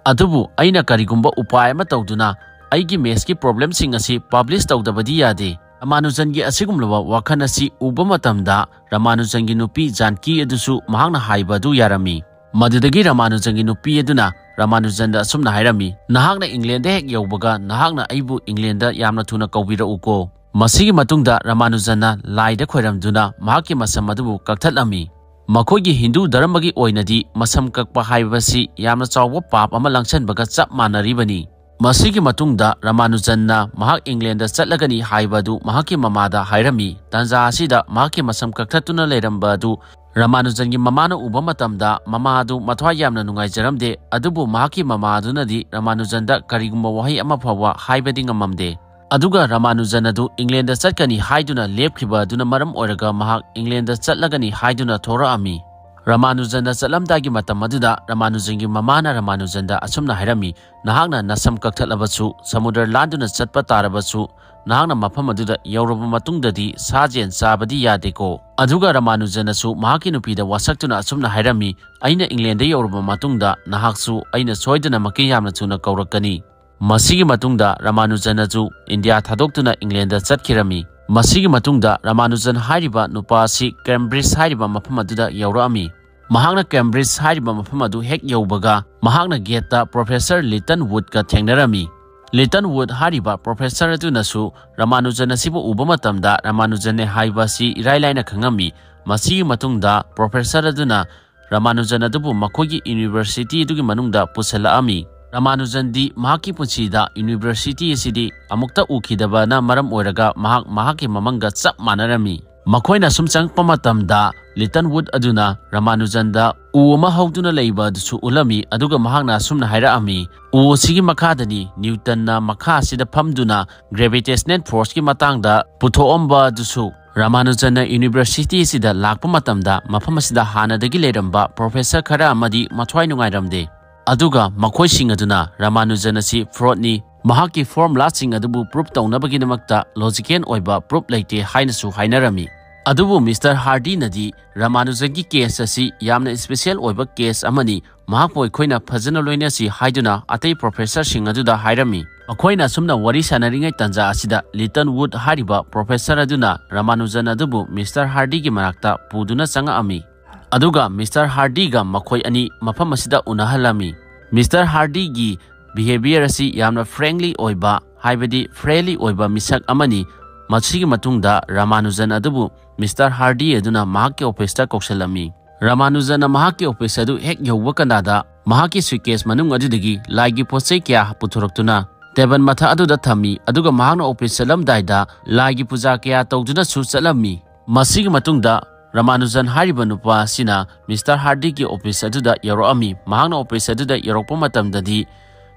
ꯑꯗꯨꯕꯨ ꯑꯩꯅ ꯀꯔꯤꯒꯨꯝꯕ ꯎꯄꯥꯏ ꯑꯃ ꯇꯧꯗꯨꯅ ꯑꯩꯒꯤ ꯃꯦꯊꯁꯀꯤ ꯄ꯭ꯔꯣꯕ꯭ꯂꯦꯝꯁꯤꯡ ꯑꯁꯤ ꯄꯕ꯭ꯂꯤꯁ ꯇꯧꯗꯕꯗꯤ ꯌꯥꯗꯦ꯫" ꯔꯃꯥꯅꯨꯖꯟꯒꯤ ꯑꯁꯤꯒꯨꯝꯂꯕ ꯋꯥꯈꯜ ꯑꯁꯤ ꯎꯕ ꯃꯇꯝꯗ ꯔꯃꯥꯅꯨꯖꯟꯒꯤ ꯅꯨꯄꯤ ꯖꯥꯟꯀꯤ ꯑꯗꯨꯁꯨ ꯃꯍꯥꯛꯅ ꯍꯥꯏꯕ ꯑꯗꯨ ꯌꯥꯔꯝꯃꯤ꯫ ꯃꯗꯨꯗꯒꯤ ꯔꯃꯥꯅꯨꯖꯟꯒꯤ ꯅꯨꯄꯤ ꯑꯗꯨꯅ ꯔꯃꯥꯅꯨꯖꯟꯗ ꯑꯁꯨꯝꯅ ꯍꯥꯏꯔꯝꯃꯤ, "ꯅꯍꯥꯛꯅ ꯏꯪꯂꯦꯟꯗ ꯍꯦꯛ ꯌꯧꯕꯒ ꯅꯍꯥꯛꯅ ꯑꯩꯕꯨ ꯏꯪꯂꯦꯟꯗ ꯌꯥꯝꯅ ꯊꯨꯅ ꯀꯧꯕꯤꯔꯛꯎꯀꯣ꯫" ꯃꯁꯤꯒꯤ ꯃꯇꯨꯡꯗ ꯔꯃꯥꯅꯨꯖꯟꯅ ꯂꯥꯏꯗ ꯈꯣꯏꯔꯝꯗꯨꯅ ꯃꯍꯥꯛꯀꯤ ꯃꯁꯝ ꯑꯗꯨꯕꯨ ꯀꯛꯊꯠꯂꯝꯃꯤ꯫ ꯃꯈꯣꯏꯒꯤ ꯍꯤꯟꯗꯨ ꯙꯔꯃꯒꯤ ꯑꯣꯏꯅꯗꯤ ꯃꯁꯝ ꯀꯛꯄ ꯍꯥꯏꯕꯁꯤ ꯌꯥꯝꯅ ꯆꯥꯎꯕ ꯄꯥꯞ ꯑꯃ ꯂꯪꯁꯟꯕꯒ ꯆꯞ ꯃꯥꯟꯅꯔꯤꯕꯅꯤ꯫ ꯃꯁꯤꯒꯤ ꯃꯇꯨꯡꯗ ꯔꯃꯥꯅꯨꯖꯟꯅ ꯃꯍꯥꯛ ꯏꯪꯂꯦꯟꯗ ꯆꯠꯂꯒꯅꯤ ꯍꯥꯏꯕ ꯑꯗꯨ ꯃꯍꯥꯛꯀꯤ ꯃꯃꯥꯗ ꯍꯥꯏꯔꯝꯃꯤ꯫ ꯇꯥꯟꯖꯥ ꯑꯁꯤꯗ ꯃꯍꯥꯛꯀꯤ ꯃꯁꯝ ꯀꯛꯊꯠꯇꯨꯅ ꯂꯩꯔꯝꯕ ꯑꯗꯨ ꯔꯃꯥꯅꯨꯖꯟꯒꯤ ꯃꯃꯥꯅ ꯎꯕ ꯃꯇꯝꯗ, ꯃꯃꯥ ꯑꯗꯨ ꯃꯊ꯭ꯋꯥꯏ ꯌꯥꯝꯅ ꯅꯨꯡꯉꯥꯏꯖꯔꯝꯗꯦ, ꯑꯗꯨꯕꯨ ꯃꯍꯥꯛꯀꯤ ꯃꯃꯥ ꯑꯗꯨꯅꯗꯤ ꯔꯃꯥꯅꯨꯖꯟꯗ ꯀꯔꯤꯒꯨꯝꯕ ꯋꯥꯍꯩ ꯑꯃ ꯐꯥꯎꯕ ꯍꯥꯏꯕꯗꯤ ꯉꯝꯃꯝꯗꯦ꯫ ꯑꯗꯨꯒ ꯔꯃꯥꯅꯨꯖꯟ ꯑꯗꯨ ꯏꯪꯂꯦꯟꯗ ꯆꯠꯀꯅꯤ ꯍꯥꯏꯗꯨꯅ ꯂꯦꯞꯈꯤꯕ ꯑꯗꯨꯅ ꯃꯔꯝ ꯑꯣꯏꯔꯒ ꯃꯍꯥꯛ ꯏꯪꯂꯦꯟꯗ ꯆꯠꯂꯒꯅꯤ ꯍꯥꯏꯗꯨꯅ ꯊꯣꯔꯛꯑꯝꯃꯤ꯫ ꯔꯃꯥꯅꯨꯖꯟꯗ ꯆꯠꯂꯝꯗꯥꯏꯒꯤ ꯃꯇꯝ ꯑꯗꯨꯗ ꯔꯃꯥꯅꯨꯖꯟꯒꯤ ꯃꯃꯥꯅ ꯔꯃꯥꯅꯨꯖꯟꯗ ꯑꯁꯨꯝꯅ ꯍꯥꯏꯔꯝꯃꯤ, "ꯅꯍꯥꯛꯅ ꯅꯁꯝ ꯀꯛꯊꯠꯂꯕꯁꯨ, ꯁꯃꯨꯗ꯭ꯔ ꯂꯥꯟꯗꯨꯅ ꯆꯠꯄ ꯇꯥꯔꯕꯁꯨ, ꯅꯍꯥꯛꯅ ꯃꯐꯝ ꯑꯗꯨꯗ ꯌꯧꯔꯕ ꯃꯇꯨꯡꯗꯗꯤ ꯁꯥ ꯖꯦꯟ ꯆꯥꯕꯗꯤ ꯌꯥꯗꯦꯀꯣ꯫" ꯑꯗꯨꯒ ꯔꯃꯥꯅꯨꯖꯟꯅꯁꯨ ꯃꯍꯥꯛꯀꯤ ꯅꯨꯄꯤꯗ ꯋꯥꯁꯛꯇꯨꯅ ꯑꯁꯨꯝꯅ ꯍꯥꯏꯔꯝꯃꯤ, "ꯑꯩꯅ ꯏꯪꯂꯦꯟꯗ ꯌꯧꯔꯕ ꯃꯇꯨꯡꯗ ꯅꯍꯥꯛꯁꯨ ꯑꯩꯅ ꯁꯣꯏꯗꯅꯃꯛꯀꯤ ꯌꯥꯝꯅ ꯊꯨꯅ ꯀꯧꯔꯛꯀꯅꯤ꯫" ꯃꯁꯤꯒꯤ ꯃꯇꯨꯡꯗ ꯔꯃꯥꯅꯨꯖꯟ ꯑꯗꯨ ꯏꯟꯗꯤꯌꯥ ꯊꯥꯗꯣꯛꯇꯨꯅ ꯏꯪꯂꯦꯟꯗ ꯆꯠꯈꯤꯔꯝꯃꯤ꯫ ꯃꯁꯤꯒꯤ ꯃꯇꯨꯡꯗ ꯔꯃꯥꯅꯨꯖꯟ ꯍꯥꯏꯔꯤꯕ ꯅꯨꯄꯥ ꯑꯁꯤ ꯀꯦꯝꯕ꯭ꯔꯤꯖ ꯍꯥꯏꯔꯤꯕ ꯃꯐꯝ ꯑꯗꯨꯗ ꯌꯧꯔꯛꯑꯝꯃꯤ꯫ ꯃꯍꯥꯛꯅ ꯀꯦꯝꯕ꯭ꯔꯤꯖ ꯍꯥꯏꯔꯤꯕ ꯃꯐꯝ ꯑꯗꯨ ꯍꯦꯛ ꯌꯧꯕꯒ ꯃꯍꯥꯛꯅ ꯒꯦꯠꯇ ꯄ꯭ꯔꯣꯐꯦꯁꯔ ꯂꯤꯇꯟ ꯋꯨꯗꯀ ꯊꯦꯡꯅꯔꯝꯃꯤ꯫ ꯂꯤꯇꯟ ꯋꯨꯗ ꯍꯥꯏꯔꯤꯕ ꯄ꯭ꯔꯣꯐꯦꯁꯔ ꯑꯗꯨꯅꯁꯨ ꯔꯃꯥꯅꯨꯖꯟ ꯑꯁꯤꯕꯨ ꯎꯕ ꯃꯇꯝꯗ ꯔꯃꯥꯅꯨꯖꯟꯅꯦ ꯍꯥꯏꯕ ꯑꯁꯤ ꯏꯔꯥꯏ ꯂꯥꯏꯅ ꯈꯪꯉꯝꯃꯤ꯫ ꯃꯁꯤꯒꯤ ꯃꯇꯨꯡꯗ ꯄ꯭ꯔꯣꯐꯦꯁꯔ ꯑꯗꯨꯅ ꯔꯃꯥꯅꯨꯖꯟ ꯑꯗꯨꯕꯨ ꯃꯈꯣꯏꯒꯤ ꯌꯨꯅꯤꯚꯔꯁꯤꯇꯤ ꯑꯗꯨꯒꯤ ꯃꯅꯨꯡꯗ ꯄꯨꯁꯤꯜꯂꯛꯑꯝꯃꯤ꯫ ꯔꯃꯥꯅꯨꯖꯟꯗꯤ ꯃꯍꯥꯛꯀꯤ ꯄꯨꯟꯁꯤꯗ ꯌꯨꯅꯤꯚꯔꯁꯤꯇꯤ ꯑꯁꯤꯗꯤ ꯑꯃꯨꯛꯇ ꯎꯈꯤꯗꯕꯅ ꯃꯔꯝ ꯑꯣꯏꯔꯒ ꯃꯍꯥꯛ ꯃꯍꯥꯛꯀꯤ ꯃꯃꯪꯒ ꯆꯞ ꯃꯥꯟꯅꯔꯝꯃꯤ꯫ ꯃꯈꯣꯏꯅ ꯁꯨꯝ ꯆꯪꯂꯛꯄ ꯃꯇꯝꯗ ꯂꯤꯇꯟ ꯋꯨꯗ ꯑꯗꯨꯅ ꯔꯃꯥꯅꯨꯖꯟꯗ ꯎ ꯑꯃ ꯍꯧꯗꯨꯅ ꯂꯩꯕ ꯑꯗꯨꯁꯨ ꯎꯠꯂꯝꯃꯤ, ꯑꯗꯨꯒ ꯃꯍꯥꯛꯅ ꯑꯁꯨꯝꯅ ꯍꯥꯏꯔꯛꯑꯝꯃꯤ, "ꯎ ꯑꯁꯤꯒꯤ ꯃꯈꯥꯗꯅꯤ ꯅ꯭ꯌꯨꯇꯟꯅ ꯃꯈꯥ ꯑꯁꯤꯗ ꯐꯝꯗꯨꯅ ꯒ꯭ꯔꯦꯚꯤꯇꯦꯁꯅꯦꯜ ꯐꯣꯔꯁꯀꯤ ꯃꯇꯥꯡꯗ ꯄꯨꯊꯣꯛꯑꯝꯕ ꯑꯗꯨꯁꯨ"꯫ ꯔꯃꯥꯅꯨꯖꯟꯅ ꯌꯨꯅꯤꯚꯔꯁꯤꯇꯤ ꯑꯁꯤꯗ ꯂꯥꯛꯄ ꯃꯇꯝꯗ ꯃꯐꯝ ꯑꯁꯤꯗ ꯍꯥꯟꯅꯗꯒꯤ ꯂꯩꯔꯝꯕ ꯄ꯭ꯔꯣꯐꯦꯁꯔ ꯈꯔ ꯑꯃꯗꯤ ꯃꯊ꯭ꯋꯥꯏ ꯅꯨꯡꯉꯥꯏꯔꯝꯗꯦ꯫ ꯑꯗꯨꯒ ꯃꯈꯣꯏꯁꯤꯡ ꯑꯗꯨꯅ ꯔꯃꯥꯅꯨꯖꯟ ꯑꯁꯤ ꯐ꯭ꯔꯣꯗꯅꯤ, ꯃꯍꯥꯛꯀꯤ ꯐꯣꯔꯃꯨꯂꯥꯁꯤꯡ ꯑꯗꯨꯕꯨ ꯄ꯭ꯔꯨꯐ ꯇꯧꯅꯕꯒꯤꯗꯃꯛꯇ ꯂꯣꯖꯤꯀꯦꯜ ꯑꯣꯏꯕ ꯄ꯭ꯔꯨꯐ ꯂꯩꯇꯦ ꯍꯥꯏꯅꯁꯨ ꯍꯥꯏꯅꯔꯝꯃꯤ꯫ ꯑꯗꯨꯕꯨ ꯃꯤꯁꯇꯔ ꯍꯥꯔꯗꯤꯅꯗꯤ ꯔꯃꯥꯅꯨꯖꯟꯒꯤ ꯀꯦꯁ ꯑꯁꯤ ꯌꯥꯝꯅ ꯏꯁꯄꯤꯁꯦꯜ ꯑꯣꯏꯕ ꯀꯦꯁ ꯑꯃꯅꯤ, ꯃꯍꯥꯛꯄꯨ ꯑꯩꯈꯣꯏꯅ ꯐꯖꯅ ꯂꯣꯏꯅꯁꯤ ꯍꯥꯏꯗꯨꯅ ꯑꯇꯩ ꯄ꯭ꯔꯣꯐꯦꯁꯔꯁꯤꯡ ꯑꯗꯨꯗ ꯍꯥꯏꯔꯝꯃꯤ꯫ ꯃꯈꯣꯏꯅ ꯑꯁꯨꯝꯅ ꯋꯥꯔꯤ ꯁꯥꯟꯅꯔꯤꯉꯩ ꯇꯥꯟꯖꯥ ꯑꯁꯤꯗ ꯂꯤꯇꯟ ꯋꯨꯗ ꯍꯥꯏꯔꯤꯕ ꯄ꯭ꯔꯣꯐꯦꯁꯔ ꯑꯗꯨꯅ ꯔꯃꯥꯅꯨꯖꯟ ꯑꯗꯨꯕꯨ ꯃꯤꯁꯇꯔ ꯍꯥꯔꯗꯤꯒꯤ ꯃꯅꯥꯛꯇ ꯄꯨꯗꯨꯅ ꯆꯪꯉꯛꯑꯝꯃꯤ꯫ ꯑꯗꯨꯒ ꯃꯤꯁꯇꯔ ꯍꯥꯔꯗꯤꯒ ꯃꯈꯣꯏ ꯑꯅꯤ ꯃꯐꯝ ꯑꯁꯤꯗ ꯎꯅꯍꯜꯂꯝꯃꯤ꯫ ꯃꯤꯁꯇꯔ ꯍꯥꯔꯗꯤꯒꯤ ꯕꯤꯍꯦꯕꯤꯌꯔ ꯑꯁꯤ ꯌꯥꯝꯅ ꯐ꯭ꯔꯦꯡꯂꯤ ꯑꯣꯏꯕ, ꯍꯥꯏꯕꯗꯤ ꯐ꯭ꯔꯦꯂꯤ ꯑꯣꯏꯕ ꯃꯤꯁꯛ ꯑꯃꯅꯤ꯫ ꯃꯁꯤꯒꯤ ꯃꯇꯨꯡꯗ ꯔꯃꯥꯅꯨꯖꯟ ꯑꯗꯨꯕꯨ ꯃꯤꯁꯇꯔ ꯍꯥꯔꯗꯤ ꯑꯗꯨꯅ ꯃꯍꯥꯛꯀꯤ ꯑꯣꯐꯤꯁꯇ ꯀꯧꯁꯤꯜꯂꯝꯃꯤ꯫ ꯔꯃꯥꯅꯨꯖꯟꯅ ꯃꯍꯥꯛꯀꯤ ꯑꯣꯐꯤꯁ ꯑꯗꯨ ꯍꯦꯛ ꯌꯧꯕ ꯀꯥꯟꯗ ꯃꯍꯥꯛꯀꯤ ꯁꯨꯏꯠꯀꯦꯁ ꯃꯅꯨꯡ ꯑꯗꯨꯗꯒꯤ ꯂꯥꯏꯒꯤ ꯄꯣꯠ ꯆꯩ ꯀꯌꯥ ꯄꯨꯊꯣꯔꯛꯇꯨꯅ ꯇꯦꯕꯜ ꯃꯊꯛ ꯑꯗꯨꯗ ꯊꯝꯃꯤ, ꯑꯗꯨꯒ ꯃꯍꯥꯛꯅ ꯑꯣꯐꯤꯁ ꯆꯠꯂꯝꯗꯥꯏꯗ ꯂꯥꯏꯒꯤ ꯄꯨꯖꯥ ꯀꯌꯥ ꯇꯧꯗꯨꯅꯁꯨ ꯆꯠꯂꯝꯃꯤ꯫ ꯃꯁꯤꯒꯤ ꯃꯇꯨꯡꯗ ꯔꯃꯥꯅꯨꯖꯟ ꯍꯥꯏꯔꯤꯕ ꯅꯨꯄꯥ ꯑꯁꯤꯅ ꯃꯤꯁꯇꯔ ꯍꯥꯔꯗꯤꯒꯤ ꯑꯣꯐꯤꯁ ꯑꯗꯨꯗ ꯌꯧꯔꯛꯑꯝꯃꯤ꯫ ꯃꯍꯥꯛꯅ ꯑꯣꯐꯤꯁ ꯑꯗꯨꯗ ꯌꯧꯔꯛꯄ ꯃꯇꯝꯗꯗꯤ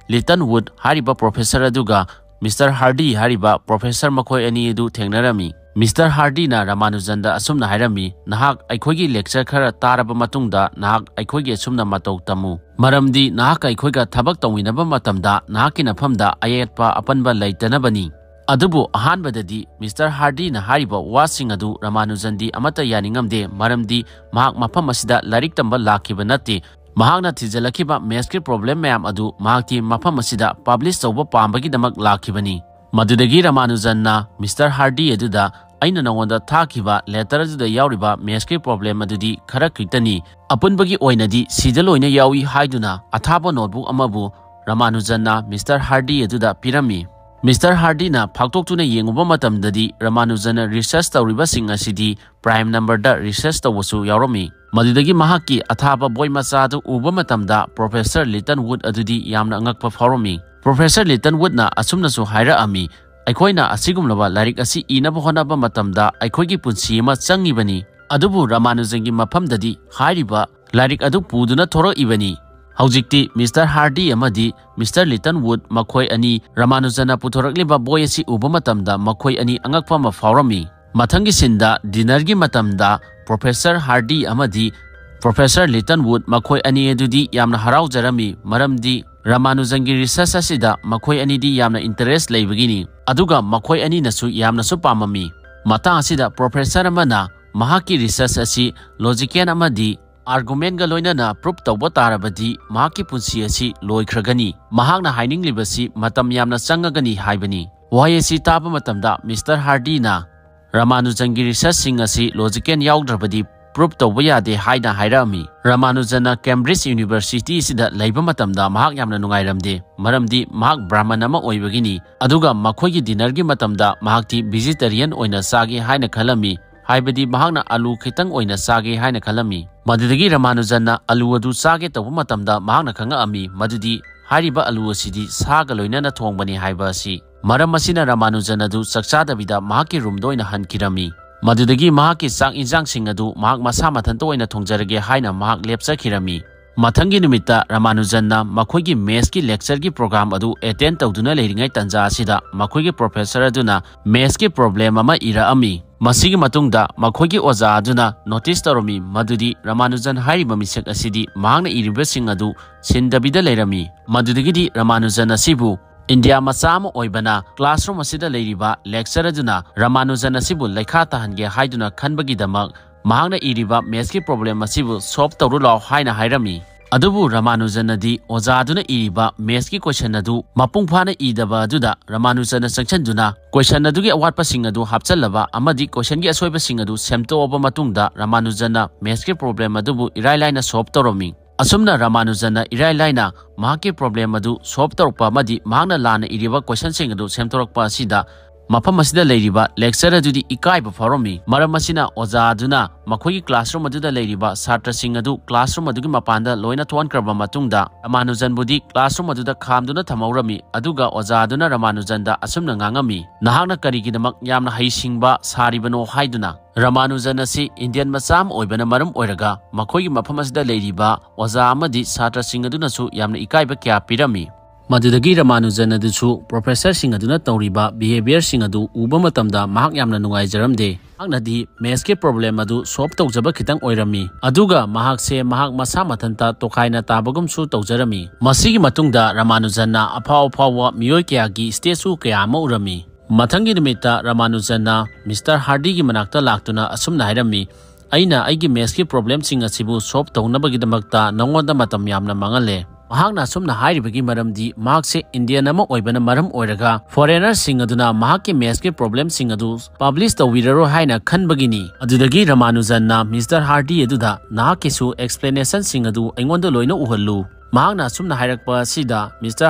ꯂꯤꯇꯟ ꯋꯨꯗ ꯍꯥꯏꯔꯤꯕ ꯄ꯭ꯔꯣꯐꯦꯁꯔ ꯑꯗꯨꯒ ꯃꯤꯁꯇꯔ ꯍꯥꯔꯗꯤ ꯍꯥꯏꯔꯤꯕ ꯄ꯭ꯔꯣꯐꯦꯁꯔ ꯃꯈꯣꯏ ꯑꯅꯤ ꯑꯗꯨ ꯊꯦꯡꯅꯔꯝꯃꯤ꯫ ꯃꯤꯁꯇꯔ ꯍꯥꯔꯗꯤꯅ ꯔꯃꯥꯅꯨꯖꯟꯗ ꯑꯁꯨꯝꯅ ꯍꯥꯏꯔꯝꯃꯤ, "ꯅꯍꯥꯛ ꯑꯩꯈꯣꯏꯒꯤ ꯂꯦꯛꯆꯔ ꯈꯔ ꯇꯥꯔꯕ ꯃꯇꯨꯡꯗ ꯅꯍꯥꯛ ꯑꯩꯈꯣꯏꯒꯤ ꯑꯁꯨꯝꯅ ꯃꯇꯧ ꯇꯝꯃꯨ, ꯃꯔꯝꯗꯤ ꯅꯍꯥꯛꯀ ꯑꯩꯈꯣꯏꯒ ꯊꯕꯛ ꯇꯧꯃꯤꯟꯅꯕ ꯃꯇꯝꯗ ꯅꯍꯥꯛꯀꯤ ꯅꯐꯝꯗ ꯑꯌꯦꯠꯄ ꯑꯄꯟꯕ ꯂꯩꯇꯅꯕꯅꯤ"꯫ ꯑꯗꯨꯕꯨ ꯑꯍꯥꯟꯕꯗꯗꯤ ꯃꯤꯁꯇꯔ ꯍꯥꯔꯗꯤꯅ ꯍꯥꯏꯔꯤꯕ ꯋꯥꯁꯤꯡ ꯑꯗꯨ ꯔꯃꯥꯅꯨꯖꯟꯗꯤ ꯑꯃꯠꯇ ꯌꯥꯅꯤꯡꯉꯝꯗꯦ, ꯃꯔꯝꯗꯤ ꯃꯍꯥꯛ ꯃꯐꯝ ꯑꯁꯤꯗ ꯂꯥꯏꯔꯤꯛ ꯇꯝꯕ ꯂꯥꯛꯈꯤꯕ ꯅꯠꯇꯦ꯫ ꯃꯍꯥꯛꯅ ꯊꯤꯖꯤꯜꯂꯛꯈꯤꯕ mathsꯀꯤ problem ꯃꯌꯥꯝ ꯑꯗꯨ ꯃꯍꯥꯛꯇꯤ ꯃꯐꯝ ꯑꯁꯤꯗ publish ꯇꯧꯕ ꯄꯥꯝꯕꯒꯤꯗꯃꯛ ꯂꯥꯛꯈꯤꯕꯅꯤ꯫ ꯃꯗꯨꯗꯒꯤ ꯔꯃꯥꯅꯨꯖꯟꯅ Mister Hardy ꯑꯗꯨꯗ, "ꯑꯩꯅ ꯅꯉꯣꯟꯗ ꯊꯥꯈꯤꯕ letter ꯑꯗꯨꯗ ꯌꯥꯎꯔꯤꯕ mathsꯀꯤ problem ꯑꯗꯨꯗꯤ ꯈꯔ ꯈꯛꯇꯅꯤ, ꯑꯄꯨꯟꯕꯒꯤ ꯑꯣꯏꯅꯗꯤ ꯁꯤꯗ ꯂꯣꯏꯅ ꯌꯥꯎꯏ" ꯍꯥꯏꯗꯨꯅ ꯑꯊꯥꯕ notebook ꯑꯃꯕꯨ ꯔꯃꯥꯅꯨꯖꯟꯅ Mister Hardy ꯑꯗꯨꯗ ꯄꯤꯔꯝꯃꯤ꯫ Mister Hardyꯅ ꯐꯥꯛꯇꯣꯛꯇꯨꯅ ꯌꯦꯡꯉꯨꯕ ꯃꯇꯝꯗꯗꯤ ꯔꯃꯥꯅꯨꯖꯟꯅ research ꯇꯧꯔꯤꯕꯁꯤꯡ ꯑꯁꯤꯗꯤ prime numberꯗ research ꯇꯧꯕꯁꯨ ꯌꯥꯎꯔꯝꯃꯤ꯫ ꯃꯗꯨꯗꯒꯤ ꯃꯍꯥꯛꯀꯤ ꯑꯊꯥꯕ ꯕꯣꯏ ꯃꯆꯥ ꯑꯗꯨ ꯎꯕ ꯃꯇꯝꯗ Professor Littlewood ꯑꯗꯨꯗꯤ ꯌꯥꯝꯅ ꯑꯉꯛꯄ ꯐꯥꯎꯔꯝꯃꯤ꯫ Professor Littlewoodꯅ ꯑꯁꯨꯝꯅꯁꯨ ꯍꯥꯏꯔꯛꯑꯝꯃꯤ, "ꯑꯩꯈꯣꯏꯅ ꯑꯁꯤꯒꯨꯝꯂꯕ ꯂꯥꯏꯔꯤꯛ ꯑꯁꯤ ꯏꯅꯕ ꯍꯣꯠꯅꯕ ꯃꯇꯝꯗ ꯑꯩꯈꯣꯏꯒꯤ ꯄꯨꯟꯁꯤ ꯑꯃ ꯆꯪꯉꯤꯕꯅꯤ, ꯑꯗꯨꯕꯨ ꯔꯃꯥꯅꯨꯖꯟꯒꯤ ꯃꯐꯝꯗꯗꯤ ꯍꯥꯏꯔꯤꯕ ꯂꯥꯏꯔꯤꯛ ꯑꯗꯨ ꯄꯨꯗꯨꯅ ꯊꯣꯔꯛꯏꯕꯅꯤ"꯫ ꯍꯧꯖꯤꯛꯇꯤ Mister Hardy ꯑꯃꯗꯤ Mister Littlewood ꯃꯈꯣꯏ ꯑꯅꯤ ꯔꯃꯥꯅꯨꯖꯟꯅ ꯄꯨꯊꯣꯔꯛꯂꯤꯕ ꯕꯣꯏ ꯑꯁꯤ ꯎꯕ ꯃꯇꯝꯗ ꯃꯈꯣꯏ ꯑꯅꯤ ꯑꯉꯛꯄ ꯑꯃ ꯐꯥꯎꯔꯝꯃꯤ꯫ ꯃꯊꯪꯒꯤ sceneꯗ dinnerꯒꯤ ꯃꯇꯝꯗ Professor Hardy ꯑꯃꯗꯤ Professor Littlewood ꯃꯈꯣꯏ ꯑꯅꯤ ꯑꯗꯨꯗꯤ ꯌꯥꯝꯅ ꯍꯔꯥꯎꯖꯔꯝꯃꯤ, ꯃꯔꯝꯗꯤ ꯔꯃꯥꯅꯨꯖꯟꯒꯤ research ꯑꯁꯤꯗ ꯃꯈꯣꯏ ꯑꯅꯤꯗꯤ ꯌꯥꯝꯅ interest ꯂꯩꯕꯒꯤꯅꯤ, ꯑꯗꯨꯒ ꯃꯈꯣꯏ ꯑꯅꯤꯅꯁꯨ ꯌꯥꯝꯅꯁꯨ ꯄꯥꯝꯃꯝꯃꯤ꯫ ꯃꯇꯥꯡ ꯑꯁꯤꯗ professor ꯑꯃꯅ ꯃꯍꯥꯛꯀꯤ research ꯑꯁꯤ logical ꯑꯃꯗꯤ argumentꯒ ꯂꯣꯏꯅꯅ proof ꯇꯧꯕ ꯇꯥꯔꯕꯗꯤ ꯃꯍꯥꯛꯀꯤ ꯄꯨꯟꯁꯤ ꯑꯁꯤ ꯂꯣꯏꯈ꯭ꯔꯒꯅꯤ꯫ ꯃꯍꯥꯛꯅ ꯍꯥꯏꯅꯤꯡꯂꯤꯕꯁꯤ ꯃꯇꯝ ꯌꯥꯝꯅ ꯆꯪꯉꯒꯅꯤ ꯍꯥꯏꯕꯅꯤ꯫ ꯋꯥꯍꯩ ꯑꯁꯤ ꯇꯥꯕ ꯃꯇꯝꯗ Mister Hardyꯅ ꯔꯃꯥꯅꯨꯖꯟꯒꯤ researchꯁꯤꯡ ꯑꯁꯤ logical ꯌꯥꯎꯗ꯭ꯔꯕꯗꯤ proof ꯇꯧꯕ ꯌꯥꯗꯦ ꯍꯥꯏꯅ ꯍꯥꯏꯔꯛꯑꯝꯃꯤ꯫ ꯔꯃꯥꯅꯨꯖꯟꯅ Cambridge University ꯑꯁꯤꯗ ꯂꯩꯕ ꯃꯇꯝꯗ ꯃꯍꯥꯛ ꯌꯥꯝꯅ ꯅꯨꯡꯉꯥꯏꯔꯝꯗꯦ, ꯃꯔꯝꯗꯤ ꯃꯍꯥꯛ Brahmin ꯑꯃ ꯑꯣꯏꯕꯒꯤꯅꯤ꯫ ꯑꯗꯨꯒ ꯃꯈꯣꯏꯒꯤ dinnerꯒꯤ ꯃꯇꯝꯗ ꯃꯍꯥꯛꯇꯤ vegetarian ꯑꯣꯏꯅ ꯆꯥꯒꯦ ꯍꯥꯏꯅ ꯈꯜꯂꯝꯃꯤ, ꯍꯥꯏꯕꯗꯤ ꯃꯍꯥꯛꯅ ꯑꯂꯨ ꯈꯤꯇꯪ ꯑꯣꯏꯅ ꯆꯥꯒꯦ ꯍꯥꯏꯅ ꯈꯜꯂꯝꯃꯤ꯫ ꯃꯗꯨꯗꯒꯤ ꯔꯃꯥꯅꯨꯖꯟꯅ ꯑꯂꯨ ꯑꯗꯨ ꯆꯥꯒꯦ ꯇꯧꯕ ꯃꯇꯝꯗ ꯃꯍꯥꯛꯅ ꯈꯪꯉꯛꯑꯝꯃꯤ ꯃꯗꯨꯗꯤ ꯍꯥꯏꯔꯤꯕ ꯑꯂꯨ ꯑꯁꯤꯗꯤ ꯁꯥꯒ ꯂꯣꯏꯅꯅ ꯊꯣꯡꯕꯅꯤ ꯍꯥꯏꯕ ꯑꯁꯤ꯫ ꯃꯔꯝ ꯑꯁꯤꯅ ꯔꯃꯥꯅꯨꯖꯟ ꯑꯗꯨ ꯆꯥꯛ ꯆꯥꯗꯕꯤꯗ ꯃꯍꯥꯛꯀꯤ roomꯗ ꯑꯣꯏꯅ ꯍꯟꯈꯤꯔꯝꯃꯤ꯫ ꯃꯗꯨꯗꯒꯤ ꯃꯍꯥꯛꯀꯤ ꯆꯥꯛ ꯏꯟꯖꯥꯡꯁꯤꯡ ꯑꯗꯨ ꯃꯍꯥꯛ ꯃꯁꯥ ꯃꯊꯟꯇ ꯑꯣꯏꯅ ꯊꯣꯡꯖꯔꯒꯦ ꯍꯥꯏꯅ ꯃꯍꯥꯛ ꯂꯦꯞꯆꯈꯤꯔꯝꯃꯤ꯫ ꯃꯊꯪꯒꯤ ꯅꯨꯃꯤꯠꯇ ꯔꯃꯥꯅꯨꯖꯟꯅ ꯃꯈꯣꯏꯒꯤ mathsꯀꯤ lectureꯒꯤ program ꯑꯗꯨ attend ꯇꯧꯗꯨꯅ ꯂꯩꯔꯤꯉꯩ ꯇꯥꯟꯖꯥ ꯑꯁꯤꯗ ꯃꯈꯣꯏꯒꯤ professor ꯑꯗꯨꯅ mathsꯀꯤ problem ꯑꯃ ꯏꯔꯛꯑꯝꯃꯤ꯫ ꯃꯁꯤꯒꯤ ꯃꯇꯨꯡꯗ ꯃꯈꯣꯏꯒꯤ ꯑꯣꯖꯥ ꯑꯗꯨꯅ notice ꯇꯧꯔꯝꯃꯤ ꯃꯗꯨꯗꯤ ꯔꯃꯥꯅꯨꯖꯟ ꯍꯥꯏꯔꯤꯕ ꯃꯤꯁꯛ ꯑꯁꯤꯗꯤ ꯃꯍꯥꯛꯅ ꯏꯔꯤꯕꯁꯤꯡ ꯑꯗꯨ ꯁꯤꯟꯗꯕꯤꯗ ꯂꯩꯔꯝꯃꯤ꯫ ꯃꯗꯨꯗꯒꯤꯗꯤ ꯔꯃꯥꯅꯨꯖꯟ ꯑꯁꯤꯕꯨ ꯏꯟꯗꯤꯌꯥ ꯃꯆꯥ ꯑꯃ ꯑꯣꯏꯕꯅ classroom ꯑꯁꯤꯗ ꯂꯩꯔꯤꯕ lecturer ꯑꯗꯨꯅ ꯔꯃꯥꯅꯨꯖꯟ ꯑꯁꯤꯕꯨ ꯂꯩꯈꯥ ꯇꯥꯍꯟꯒꯦ ꯍꯥꯏꯗꯨꯅ ꯈꯟꯕꯒꯤꯗꯃꯛ ꯃꯍꯥꯛꯅ ꯏꯔꯤꯕ mathsꯀꯤ problem ꯑꯁꯤꯕꯨ solve ꯇꯧꯔꯨ ꯂꯥꯎ ꯍꯥꯏꯅ ꯍꯥꯏꯔꯝꯃꯤ꯫ ꯑꯗꯨꯕꯨ ꯔꯃꯥꯅꯨꯖꯟꯅꯗꯤ ꯑꯣꯖꯥꯗꯨꯅ ꯏꯔꯤꯕ mathsꯀꯤ question ꯑꯗꯨ ꯃꯄꯨꯡ ꯐꯥꯅ ꯏꯗꯕ ꯑꯗꯨꯗ ꯔꯃꯥꯅꯨꯖꯟꯅ ꯆꯪꯁꯤꯟꯗꯨꯅ question ꯑꯗꯨꯒꯤ ꯑꯋꯥꯠꯄꯁꯤꯡ ꯑꯗꯨ ꯍꯥꯞꯆꯜꯂꯕ ꯑꯃꯗꯤ questionꯒꯤ ꯑꯁꯣꯏꯕꯁꯤꯡ ꯑꯗꯨ ꯁꯦꯝꯗꯣꯛꯑꯕ ꯃꯇꯨꯡꯗ ꯔꯃꯥꯅꯨꯖꯟꯅ mathsꯀꯤ problem ꯑꯗꯨꯕꯨ ꯏꯔꯥꯏ ꯂꯥꯏꯅ solve ꯇꯧꯔꯝꯃꯤ꯫ ꯑꯁꯨꯝꯅ ꯔꯃꯥꯅꯨꯖꯟꯅ ꯏꯔꯥꯏ ꯂꯥꯏꯅ ꯃꯍꯥꯛꯀꯤ problem ꯑꯗꯨ solve ꯇꯧꯔꯛꯄ ꯑꯃꯗꯤ ꯃꯍꯥꯛꯅ ꯂꯥꯟꯅ ꯏꯔꯤꯕ questionꯁꯤꯡ ꯑꯗꯨ ꯁꯦꯝꯗꯣꯔꯛꯄ ꯑꯁꯤꯗ ꯃꯐꯝ ꯑꯁꯤꯗ ꯂꯩꯔꯤꯕ lecturer ꯑꯗꯨꯗꯤ ꯏꯀꯥꯏꯕ ꯐꯥꯎꯔꯝꯃꯤ꯫ ꯃꯔꯝ ꯑꯁꯤꯅ ꯑꯣꯖꯥ ꯑꯗꯨꯅ ꯃꯈꯣꯏꯒꯤ classroom ꯑꯗꯨꯗ ꯂꯩꯔꯤꯕ ꯁꯥꯇ꯭ꯔꯁꯤꯡ ꯑꯗꯨ classroom ꯑꯗꯨꯒꯤ ꯃꯄꯥꯟꯗ ꯂꯣꯏꯅ ꯊꯣꯛꯍꯟꯈ꯭ꯔꯕ ꯃꯇꯨꯡꯗ ꯔꯃꯥꯅꯨꯖꯟꯕꯨꯗꯤ classroom ꯑꯗꯨꯗ ꯈꯥꯝꯗꯨꯅ ꯊꯝꯍꯧꯔꯝꯃꯤ꯫ ꯑꯗꯨꯒ ꯑꯣꯖꯥ ꯑꯗꯨꯅ ꯔꯃꯥꯅꯨꯖꯟꯗ ꯑꯁꯨꯝꯅ ꯉꯥꯡꯉꯝꯃꯤ, "ꯅꯍꯥꯛꯅ ꯀꯔꯤꯒꯤꯗꯃꯛ ꯌꯥꯝꯅ ꯍꯩꯁꯤꯡꯕ ꯁꯥꯔꯤꯕꯅꯣ?" ꯍꯥꯏꯗꯨꯅ꯫ ꯔꯃꯥꯅꯨꯖꯟ ꯑꯁꯤ Indian ꯃꯆꯥ ꯑꯃ ꯑꯣꯏꯕꯅ ꯃꯔꯝ ꯑꯣꯏꯔꯒ ꯃꯈꯣꯏꯒꯤ ꯃꯐꯝ ꯑꯁꯤꯗ ꯂꯩꯔꯤꯕ ꯑꯣꯖꯥ ꯑꯃꯗꯤ ꯁꯥꯇ꯭ꯔꯁꯤꯡ ꯑꯗꯨꯅꯁꯨ ꯌꯥꯝꯅ ꯏꯀꯥꯏꯕ ꯀꯌꯥ ꯄꯤꯔꯝꯃꯤ꯫ ꯃꯗꯨꯗꯒꯤ ꯔꯃꯥꯅꯨꯖꯟ ꯑꯗꯨꯁꯨ professorꯁꯤꯡ ꯑꯗꯨꯅ ꯇꯧꯔꯤꯕ behaviourꯁꯤꯡ ꯑꯗꯨ ꯎꯕ ꯃꯇꯝꯗ ꯃꯍꯥꯛ ꯌꯥꯝꯅ ꯅꯨꯡꯉꯥꯏꯖꯔꯝꯗꯦ꯫ ꯃꯍꯥꯛꯅꯗꯤ mathsꯀꯤ problem ꯑꯗꯨ solve ꯇꯧꯖꯕ ꯈꯤꯇꯪ ꯑꯣꯏꯔꯝꯃꯤ, ꯑꯗꯨꯒ ꯃꯍꯥꯛꯁꯦ ꯃꯍꯥꯛ ꯃꯁꯥ ꯃꯊꯟꯇ ꯇꯣꯈꯥꯏꯅ ꯇꯥꯕꯒꯨꯝꯁꯨ ꯇꯧꯖꯔꯝꯃꯤ꯫ ꯃꯁꯤꯒꯤ ꯃꯇꯨꯡꯗ ꯔꯃꯥꯅꯨꯖꯟꯅ ꯑꯐꯥꯎ ꯑꯐꯥꯎꯕ ꯃꯤꯑꯣꯏ ꯀꯌꯥꯒꯤ statue ꯀꯌꯥ ꯑꯃ ꯎꯔꯝꯃꯤ꯫ ꯃꯊꯪꯒꯤ ꯅꯨꯃꯤꯠꯇ ꯔꯃꯥꯅꯨꯖꯟꯅ Mister Hardyꯒꯤ ꯃꯅꯥꯛꯇ ꯂꯥꯛꯇꯨꯅ ꯑꯁꯨꯝꯅ ꯍꯥꯏꯔꯝꯃꯤ, "ꯑꯩꯅ ꯑꯩꯒꯤ mathsꯀꯤ problemꯁꯤꯡ ꯑꯁꯤꯕꯨ solve ꯇꯧꯅꯕꯒꯤꯗꯃꯛꯇ ꯅꯉꯣꯟꯗ ꯃꯇꯝ ꯌꯥꯝꯅ ꯃꯥꯡꯍꯜꯂꯦ꯫" ꯃꯍꯥꯛꯅ ꯑꯁꯨꯝꯅ ꯍꯥꯏꯔꯤꯕꯒꯤ ꯃꯔꯝꯗꯤ ꯃꯍꯥꯛꯁꯦ Indian ꯑꯃ ꯑꯣꯏꯕꯅ ꯃꯔꯝ ꯑꯣꯏꯔꯒ foreignerꯁꯤꯡ ꯑꯗꯨꯅ ꯃꯍꯥꯛꯀꯤ mathsꯀꯤ problemꯁꯤꯡ ꯑꯗꯨ publish ꯇꯧꯕꯤꯔꯔꯣꯏ ꯍꯥꯏꯅ ꯈꯟꯕꯒꯤꯅꯤ꯫ ꯑꯗꯨꯗꯒꯤ ꯔꯃꯥꯅꯨꯖꯟꯅ Mister Hardy ꯑꯗꯨꯗ, "ꯅꯍꯥꯛꯀꯤꯁꯨ explanationꯁꯤꯡ ꯑꯗꯨ ꯑꯩꯉꯣꯟꯗ ꯂꯣꯏꯅ ꯎꯍꯜꯂꯨ꯫" ꯃꯍꯥꯛꯅ ꯑꯁꯨꯝꯅ ꯍꯥꯏꯔꯛꯄ ꯑꯁꯤꯗ Mister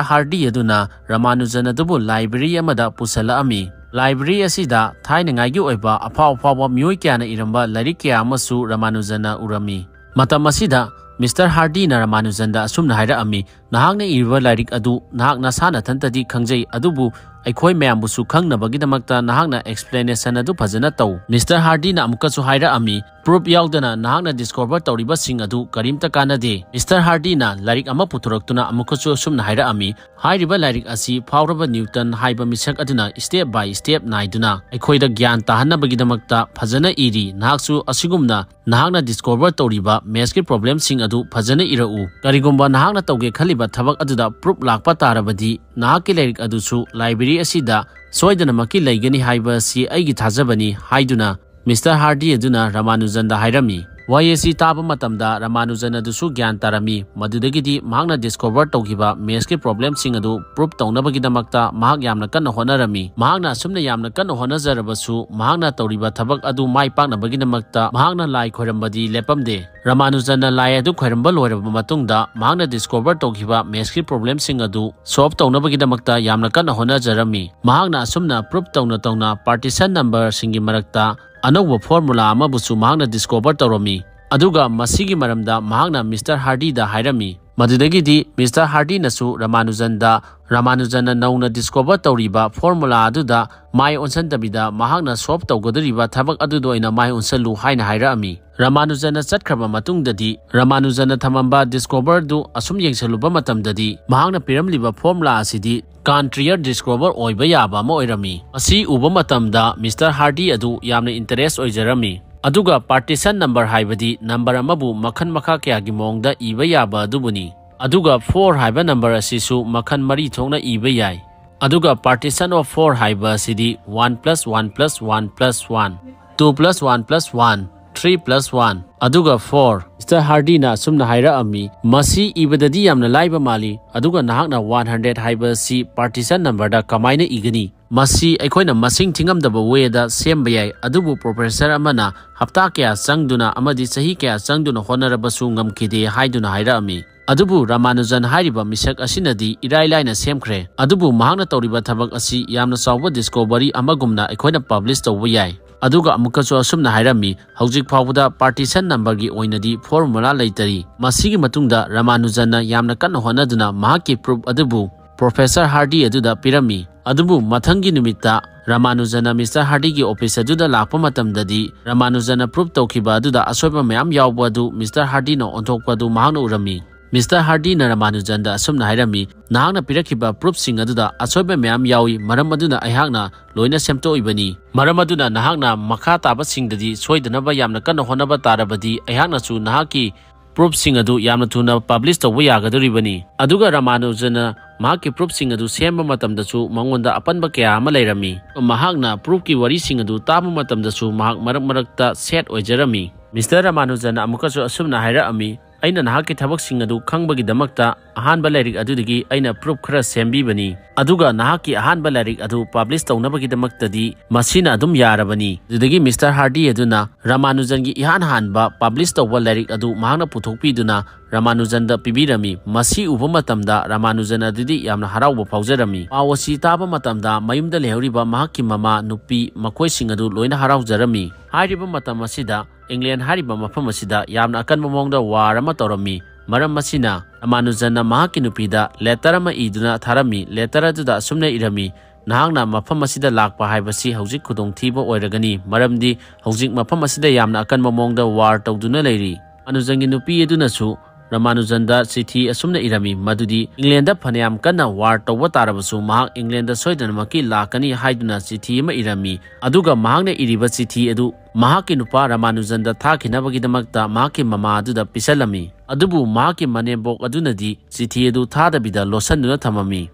Hardy ꯑꯗꯨꯅ ꯔꯃꯥꯅꯨꯖꯟ ꯑꯗꯨꯕꯨ library ꯑꯃꯗ ꯄꯨꯁꯜꯂꯛꯑꯝꯃꯤ꯫ Library ꯑꯁꯤꯗ ꯊꯥꯏꯅꯉꯥꯏꯒꯤ ꯑꯣꯏꯕ ꯑꯐꯥꯎ ꯑꯐꯥꯎꯕ ꯃꯤꯑꯣꯏ ꯀꯌꯥꯅ ꯏꯔꯝꯕ ꯂꯥꯏꯔꯤꯛ ꯀꯌꯥ ꯑꯃꯁꯨ ꯔꯃꯥꯅꯨꯖꯟꯅ ꯎꯔꯝꯃꯤ꯫ ꯃꯇꯝ ꯑꯁꯤꯗ Mister Hardyꯅ ꯔꯃꯥꯅꯨꯖꯟꯗ ꯑꯁꯨꯝꯅ ꯍꯥꯏꯔꯛꯑꯝꯃꯤ, "ꯅꯍꯥꯛꯅ ꯏꯔꯤꯕ ꯂꯥꯏꯔꯤꯛ ꯑꯗꯨ ꯅꯍꯥꯛ ꯅꯁꯥ ꯅꯊꯟꯇꯗꯤ ꯈꯪꯖꯩ, ꯑꯗꯨꯕꯨ ꯑꯩꯈꯣꯏ ꯃꯌꯥꯝꯕꯨꯁꯨ ꯈꯪꯅꯕꯒꯤꯗꯃꯛꯇ ꯅꯍꯥꯛꯅ explanation ꯑꯗꯨ ꯐꯖꯅ ꯇꯧ꯫" Mister Hardyꯅ ꯑꯃꯨꯛꯀꯁꯨ ꯍꯥꯏꯔꯛꯑꯝꯃꯤ, "Proof ꯌꯥꯎꯗꯅ ꯅꯍꯥꯛꯅ discover ꯇꯧꯔꯤꯕꯁꯤꯡ ꯑꯗꯨ ꯀꯔꯤꯝꯇ ꯀꯥꯟꯅꯗꯦ꯫" Mister Hardyꯅ ꯂꯥꯏꯔꯤꯛ ꯑꯃ ꯄꯨꯊꯣꯔꯛꯇꯨꯅ ꯑꯃꯨꯛꯀꯁꯨ ꯑꯁꯨꯝꯅ ꯍꯥꯏꯔꯛꯑꯝꯃꯤ, "ꯍꯥꯏꯔꯤꯕ ꯂꯥꯏꯔꯤꯛ ꯑꯁꯤ ꯐꯥꯎꯔꯕ Newton ꯍꯥꯏꯕ ꯃꯤꯁꯛ ꯑꯗꯨꯅ step by step ꯅꯥꯏꯗꯨꯅ ꯑꯩꯈꯣꯏꯗ ꯒ꯭ꯌꯥꯟ ꯇꯥꯍꯟꯅꯕꯒꯤꯗꯃꯛꯇ ꯐꯖꯅ ꯏꯔꯤ꯫ ꯅꯍꯥꯛꯁꯨ ꯑꯁꯤꯒꯨꯝꯅ ꯅꯍꯥꯛꯅ discover ꯇꯧꯔꯤꯕ mathsꯀꯤ problemꯁꯤꯡ ꯑꯗꯨ ꯐꯖꯅ ꯏꯔꯛꯎ꯫ ꯀꯔꯤꯒꯨꯝꯕ ꯅꯍꯥꯛꯅ ꯇꯧꯒꯦ ꯈꯜꯂꯤꯕ ꯊꯕꯛ ꯑꯗꯨꯗ proof ꯂꯥꯛꯄ ꯇꯥꯔꯕꯗꯤ ꯅꯍꯥꯛꯀꯤ ꯂꯥꯏꯔꯤꯛ ꯑꯗꯨꯁꯨ library ꯑꯁꯤꯗ ꯁꯣꯏꯗꯅꯃꯛꯀꯤ ꯂꯩꯒꯅꯤ ꯍꯥꯏꯕ ꯑꯁꯤ ꯑꯩꯒꯤ ꯊꯥꯖꯕꯅꯤ" ꯍꯥꯏꯗꯨꯅ Mister Hardy ꯑꯗꯨꯅ ꯔꯃꯥꯅꯨꯖꯟꯗ ꯍꯥꯏꯔꯝꯃꯤ꯫ ꯋꯥꯍꯩ ꯑꯁꯤ ꯇꯥꯕ ꯃꯇꯝꯗ ꯔꯃꯥꯅꯨꯖꯟ ꯑꯗꯨꯁꯨ ꯒ꯭ꯌꯥꯟ ꯇꯥꯔꯝꯃꯤ꯫ ꯃꯗꯨꯗꯒꯤꯗꯤ ꯃꯍꯥꯛꯅ discover ꯇꯧꯈꯤꯕ mathsꯀꯤ problemꯁꯤꯡ ꯑꯗꯨ proof ꯇꯧꯅꯕꯒꯤꯗꯃꯛꯇ ꯃꯍꯥꯛ ꯌꯥꯝꯅ ꯀꯟꯅ ꯍꯣꯠꯅꯔꯝꯃꯤ꯫ ꯃꯍꯥꯛꯅ ꯑꯁꯨꯝꯅ ꯌꯥꯝꯅ ꯀꯟꯅ ꯍꯣꯠꯅꯖꯔꯕꯁꯨ, ꯃꯍꯥꯛꯅ ꯇꯧꯔꯤꯕ ꯊꯕꯛ ꯑꯗꯨ ꯃꯥꯏ ꯄꯥꯛꯅꯕꯒꯤꯗꯃꯛꯇ ꯃꯍꯥꯛꯅ ꯂꯥꯏ ꯈꯣꯏꯔꯝꯕꯗꯤ ꯂꯦꯞꯄꯝꯗꯦ꯫ ꯔꯃꯥꯅꯨꯖꯟꯅ ꯂꯥꯏ ꯑꯗꯨ ꯈꯣꯏꯔꯝꯕ ꯂꯣꯏꯔꯕ ꯃꯇꯨꯡꯗ, ꯃꯍꯥꯛꯅ discover ꯇꯧꯈꯤꯕ mathsꯀꯤ problemꯁꯤꯡ ꯑꯗꯨ solve ꯇꯧꯅꯕꯒꯤꯗꯃꯛꯇ ꯌꯥꯝꯅ ꯀꯟꯅ ꯍꯣꯠꯅꯖꯔꯝꯃꯤ꯫ ꯃꯍꯥꯛꯅ ꯑꯁꯨꯝꯅ proof ꯇꯧꯅ ꯇꯧꯅ partition numberꯁꯤꯡꯒꯤ ꯃꯔꯛꯇ ꯑꯅꯧꯕ formula ꯑꯃꯕꯨꯁꯨ ꯃꯍꯥꯛꯅ discover ꯇꯧꯔꯝꯃꯤ꯫ ꯑꯗꯨꯒ ꯃꯁꯤꯒꯤ ꯃꯔꯝꯗ ꯃꯍꯥꯛꯅ Mister Hardyꯗ ꯍꯥꯏꯔꯝꯃꯤ꯫ ꯃꯗꯨꯗꯒꯤꯗꯤ Mister Hardyꯅꯁꯨ ꯔꯃꯥꯅꯨꯖꯟꯗ, ꯔꯃꯥꯅꯨꯖꯟꯅ ꯅꯧꯅ discover ꯇꯧꯔꯤꯕ formula ꯑꯗꯨꯗ ꯃꯥꯏ ꯑꯣꯟꯁꯤꯟꯗꯕꯤꯗ, ꯃꯍꯥꯛꯅ solve ꯇꯧꯒꯗꯧꯔꯤꯕ ꯊꯕꯛ ꯑꯗꯨꯗ ꯑꯣꯏꯅ ꯃꯥꯏ ꯑꯣꯟꯁꯤꯜꯂꯨ ꯍꯥꯏꯅ ꯍꯥꯏꯔꯛꯑꯝꯃꯤ꯫ ꯔꯃꯥꯅꯨꯖꯟꯅ ꯆꯠꯈ꯭ꯔꯕ ꯃꯇꯨꯡꯗꯗꯤ, ꯔꯃꯥꯅꯨꯖꯟꯅ ꯊꯝꯃꯝꯕ discoverꯗꯨ ꯑꯁꯨꯝ ꯌꯦꯡꯁꯤꯜꯂꯨꯕ ꯃꯇꯝꯗꯗꯤ, ꯃꯍꯥꯛꯅ ꯄꯤꯔꯝꯂꯤꯕ formula ꯑꯁꯤꯗꯤ ꯀꯥꯟꯇ꯭ꯔꯤꯌꯔ discover ꯑꯣꯏꯕ ꯌꯥꯕ ꯑꯃ ꯑꯣꯏꯔꯝꯃꯤ꯫ ꯃꯁꯤ ꯎꯕ ꯃꯇꯝꯗ Mister Hardy ꯑꯗꯨ ꯌꯥꯝꯅ interest ꯑꯣꯏꯖꯔꯝꯃꯤ꯫ ꯑꯗꯨꯒ partition number ꯍꯥꯏꯕꯗꯤ number ꯑꯃꯕꯨ ꯃꯈꯜ ꯃꯈꯥ ꯀꯌꯥꯒꯤ ꯃꯑꯣꯡꯗ ꯏꯕ ꯌꯥꯕ ꯑꯗꯨꯕꯨꯅꯤ꯫ ꯑꯗꯨꯒ four ꯍꯥꯏꯕ number ꯑꯁꯤꯁꯨ ꯃꯈꯜ ꯃꯔꯤ ꯊꯣꯛꯅ ꯏꯕ ꯌꯥꯏ꯫ ꯑꯗꯨꯒ partition of four ꯍꯥꯏꯕ ꯑꯁꯤꯗꯤ one plus one plus one plus one, two plus one plus one, three plus one, ꯑꯗꯨꯒ four꯫ Mister Hardyꯅ ꯑꯁꯨꯝꯅ ꯍꯥꯏꯔꯛꯑꯝꯃꯤ, "ꯃꯁꯤ ꯏꯕꯗꯗꯤ ꯌꯥꯝꯅ ꯂꯥꯏꯕ ꯃꯥꯜꯂꯤ, ꯑꯗꯨꯒ ꯅꯍꯥꯛꯅ one hundred ꯍꯥꯏꯕ ꯑꯁꯤ partition numberꯗ ꯀꯃꯥꯏꯅ ꯏꯒꯅꯤ? ꯃꯁꯤ ꯑꯩꯈꯣꯏꯅ ꯃꯁꯤꯡ ꯊꯤꯉꯝꯗꯕ wayꯗ ꯁꯦꯝꯕ ꯌꯥꯏ, ꯑꯗꯨꯕꯨ professor ꯑꯃꯅ ꯍꯞꯇꯥ ꯀꯌꯥ ꯆꯪꯗꯨꯅ ꯑꯃꯗꯤ ꯆꯍꯤ ꯀꯌꯥ ꯆꯪꯗꯨꯅ ꯍꯣꯠꯅꯔꯕꯁꯨ ꯉꯝꯈꯤꯗꯦ" ꯍꯥꯏꯗꯨꯅ ꯍꯥꯏꯔꯛꯑꯝꯃꯤ꯫ ꯑꯗꯨꯕꯨ ꯔꯃꯥꯅꯨꯖꯟ ꯍꯥꯏꯔꯤꯕ ꯃꯤꯁꯛ ꯑꯁꯤꯅꯗꯤ ꯏꯔꯥꯏ ꯂꯥꯏꯅ ꯁꯦꯝꯈ꯭ꯔꯦ꯫ ꯑꯗꯨꯕꯨ ꯃꯍꯥꯛꯅ ꯇꯧꯔꯤꯕ ꯊꯕꯛ ꯑꯁꯤ ꯌꯥꯝꯅ ꯆꯥꯎꯕ discovery ꯑꯃꯒꯨꯝꯅ ꯑꯩꯈꯣꯏꯅ publish ꯇꯧꯕ ꯌꯥꯏ꯫ ꯑꯗꯨꯒ ꯑꯃꯨꯛꯀꯁꯨ ꯑꯁꯨꯝꯅ ꯍꯥꯏꯔꯝꯃꯤ, "ꯍꯧꯖꯤꯛ ꯐꯥꯎꯕꯗ partition numberꯒꯤ ꯑꯣꯏꯅꯗꯤ formula ꯂꯩꯇꯔꯤ꯫" ꯃꯁꯤꯒꯤ ꯃꯇꯨꯡꯗ ꯔꯃꯥꯅꯨꯖꯟꯅ ꯌꯥꯝꯅ ꯀꯟꯅ ꯍꯣꯠꯅꯗꯨꯅ ꯃꯍꯥꯛꯀꯤ proof ꯑꯗꯨꯕꯨ professor Hardy ꯑꯗꯨꯗ ꯄꯤꯔꯝꯃꯤ꯫ ꯑꯗꯨꯕꯨ ꯃꯊꯪꯒꯤ ꯅꯨꯃꯤꯠꯇ ꯔꯃꯥꯅꯨꯖꯟꯅ Mister Hardyꯒꯤ office ꯑꯗꯨꯗ ꯂꯥꯛꯄ ꯃꯇꯝꯗꯗꯤ, ꯔꯃꯥꯅꯨꯖꯟꯅ proof ꯇꯧꯈꯤꯕ ꯑꯗꯨꯗ ꯑꯁꯣꯏꯕ ꯃꯌꯥꯝ ꯌꯥꯎꯕ ꯑꯗꯨ Mister Hardyꯅ ꯑꯣꯟꯊꯣꯛꯄ ꯑꯗꯨ ꯃꯍꯥꯛꯅ ꯎꯔꯝꯃꯤ꯫ Mister Hardyꯅ ꯔꯃꯥꯅꯨꯖꯟꯗ ꯑꯁꯨꯝꯅ ꯍꯥꯏꯔꯝꯃꯤ, "ꯅꯍꯥꯛꯅ ꯄꯤꯔꯛꯈꯤꯕ proofꯁꯤꯡ ꯑꯗꯨꯗ ꯑꯁꯣꯏꯕ ꯃꯌꯥꯝ ꯌꯥꯎꯏ, ꯃꯔꯝ ꯑꯗꯨꯅ ꯑꯩꯍꯥꯛꯅ ꯂꯣꯏꯅ ꯁꯦꯝꯗꯣꯛꯏꯕꯅꯤ꯫ ꯃꯔꯝ ꯑꯗꯨꯅ ꯅꯍꯥꯛꯅ ꯃꯈꯥ ꯇꯥꯕꯁꯤꯡꯗꯗꯤ ꯁꯣꯏꯗꯅꯕ ꯌꯥꯝꯅ ꯀꯟꯅ ꯍꯣꯠꯅꯕ ꯇꯥꯔꯕꯗꯤ, ꯑꯩꯍꯥꯛꯅꯁꯨ ꯅꯍꯥꯛꯀꯤ proofꯁꯤꯡ ꯑꯗꯨ ꯌꯥꯝꯅ ꯊꯨꯅ publish ꯇꯧꯕ ꯌꯥꯒꯗꯧꯔꯤꯕꯅꯤ꯫" ꯑꯗꯨꯒ ꯔꯃꯥꯅꯨꯖꯟꯅ ꯃꯍꯥꯛꯀꯤ proofꯁꯤꯡ ꯑꯗꯨ ꯁꯦꯝꯕ ꯃꯇꯝꯗꯁꯨ ꯃꯉꯣꯟꯗ ꯑꯄꯟꯕ ꯀꯌꯥ ꯑꯃ ꯂꯩꯔꯝꯃꯤ꯫ ꯃꯍꯥꯛꯅ proofꯀꯤ ꯋꯥꯔꯤꯁꯤꯡ ꯑꯗꯨ ꯇꯥꯕ ꯃꯇꯝꯗꯁꯨ ꯃꯍꯥꯛ ꯃꯔꯛ ꯃꯔꯛꯇ sad ꯑꯣꯏꯖꯔꯝꯃꯤ꯫ ꯃꯤꯁꯇꯔ ꯔꯥꯃꯥꯅꯨꯖꯟꯅ ꯑꯃꯨꯛꯀꯁꯨ ꯑꯁꯨꯝꯅ ꯍꯥꯏꯔꯛꯑꯝꯃꯤ, "ꯑꯩꯅ ꯅꯍꯥꯛꯀꯤ ꯊꯕꯛꯁꯤꯡ ꯑꯗꯨ ꯈꯪꯕꯒꯤꯗꯃꯛꯇ ꯑꯍꯥꯟꯕ ꯂꯥꯏꯔꯤꯛ ꯑꯗꯨꯗꯒꯤ ꯑꯩꯅ proof ꯈꯔ ꯁꯦꯝꯕꯤꯕꯅꯤ, ꯑꯗꯨꯒ ꯅꯍꯥꯛꯀꯤ ꯑꯍꯥꯟꯕ ꯂꯥꯏꯔꯤꯛ ꯑꯗꯨ publish ꯇꯧꯅꯕꯒꯤꯗꯃꯛꯇꯗꯤ ꯃꯁꯤꯅ ꯑꯗꯨꯝ ꯌꯥꯔꯕꯅꯤ"꯫ ꯑꯗꯨꯗꯒꯤ ꯃꯤꯁꯇꯔ ꯍꯥꯔꯗꯤ ꯑꯗꯨꯅ ꯔꯥꯃꯥꯅꯨꯖꯟꯒꯤ ꯏꯍꯥꯟ ꯍꯥꯟꯕ publish ꯇꯧꯕ ꯂꯥꯏꯔꯤꯛ ꯑꯗꯨ ꯃꯍꯥꯛꯅ ꯄꯨꯊꯣꯛꯄꯤꯗꯨꯅ ꯔꯥꯃꯥꯅꯨꯖꯟꯗ ꯄꯤꯕꯤꯔꯝꯃꯤ꯫ ꯃꯁꯤ ꯎꯕ ꯃꯇꯝꯗ ꯔꯥꯃꯥꯅꯨꯖꯟ ꯑꯗꯨꯗꯤ ꯌꯥꯝꯅ ꯍꯔꯥꯎꯕ ꯐꯥꯎꯖꯔꯝꯃꯤ꯫ ꯄꯥꯎ ꯑꯁꯤ ꯇꯥꯕ ꯃꯇꯝꯗ ꯃꯌꯨꯝꯗ ꯂꯩꯍꯧꯔꯤꯕ ꯃꯍꯥꯛꯀꯤ ꯃꯃꯥ, ꯅꯨꯄꯤ, ꯃꯈꯣꯏꯁꯤꯡ ꯑꯗꯨ ꯂꯣꯏꯅ ꯍꯔꯥꯎꯖꯔꯝꯃꯤ꯫ ꯍꯥꯏꯔꯤꯕ ꯃꯇꯝ ꯑꯁꯤꯗ ꯏꯪꯂꯦꯟ ꯍꯥꯏꯔꯤꯕ ꯃꯐꯝ ꯑꯁꯤꯗ ꯌꯥꯝꯅ ꯑꯀꯟꯕ ꯃꯑꯣꯡꯗ war ꯑꯃ ꯇꯧꯔꯝꯃꯤ꯫ ꯃꯔꯝ ꯑꯁꯤꯅ ꯔꯥꯃꯥꯅꯨꯖꯟꯅ ꯃꯍꯥꯛꯀꯤ ꯅꯨꯄꯤꯗ letter ꯑꯃ ꯏꯗꯨꯅ ꯊꯥꯔꯝꯃꯤ꯫ Letter ꯑꯗꯨꯗ ꯑꯁꯨꯝꯅ ꯏꯔꯝꯃꯤ, "ꯅꯍꯥꯛꯅ ꯃꯐꯝ ꯑꯁꯤꯗ ꯂꯥꯛꯄ ꯍꯥꯏꯕꯁꯤ ꯍꯧꯖꯤꯛ ꯈꯨꯗꯣꯡꯊꯤꯕ ꯑꯣꯏꯔꯒꯅꯤ, ꯃꯔꯝꯗꯤ ꯍꯧꯖꯤꯛ ꯃꯐꯝ ꯑꯁꯤꯗ ꯌꯥꯝꯅ ꯑꯀꯟꯕ ꯃꯑꯣꯡꯗ war ꯇꯧꯗꯨꯅ ꯂꯩꯔꯤ"꯫ ꯔꯥꯃꯥꯅꯨꯖꯟꯒꯤ ꯅꯨꯄꯤ ꯑꯗꯨꯅꯁꯨ ꯔꯥꯃꯥꯅꯨꯖꯟꯗ ꯆꯤꯊꯤ ꯑꯁꯨꯝꯅ ꯏꯔꯝꯃꯤ, ꯃꯗꯨꯗꯤ ꯏꯪꯂꯦꯟꯗ ꯐꯅꯌꯥꯝ ꯀꯟꯅ war ꯇꯧꯕ ꯇꯥꯔꯕꯁꯨ ꯃꯍꯥꯛ ꯏꯪꯂꯦꯟꯗ ꯁꯣꯏꯗꯅꯃꯛꯀꯤ ꯂꯥꯛꯀꯅꯤ ꯍꯥꯏꯗꯨꯅ ꯆꯤꯊꯤ ꯑꯃ ꯏꯔꯝꯃꯤ꯫ ꯑꯗꯨꯒ ꯃꯍꯥꯛꯅ ꯏꯔꯤꯕ ꯆꯤꯊꯤ ꯑꯗꯨ ꯃꯍꯥꯛꯀꯤ ꯅꯨꯄꯥ ꯔꯥꯃꯥꯅꯨꯖꯟꯗ ꯊꯥꯈꯤꯅꯕꯒꯤꯗꯃꯛꯇ ꯃꯍꯥꯛꯀꯤ ꯃꯃꯥ ꯑꯗꯨꯗ ꯄꯤꯁꯜꯂꯝꯃꯤ꯫ ꯑꯗꯨꯕꯨ ꯃꯍꯥꯛꯀꯤ ꯃꯅꯦꯝꯕꯣꯛ ꯑꯗꯨꯅꯗꯤ ꯆꯤꯊꯤ ꯑꯗꯨ ꯊꯥꯗꯕꯤꯗ ꯂꯣꯠꯁꯤꯟꯗꯨꯅ ꯊꯝꯃꯝꯃꯤ꯫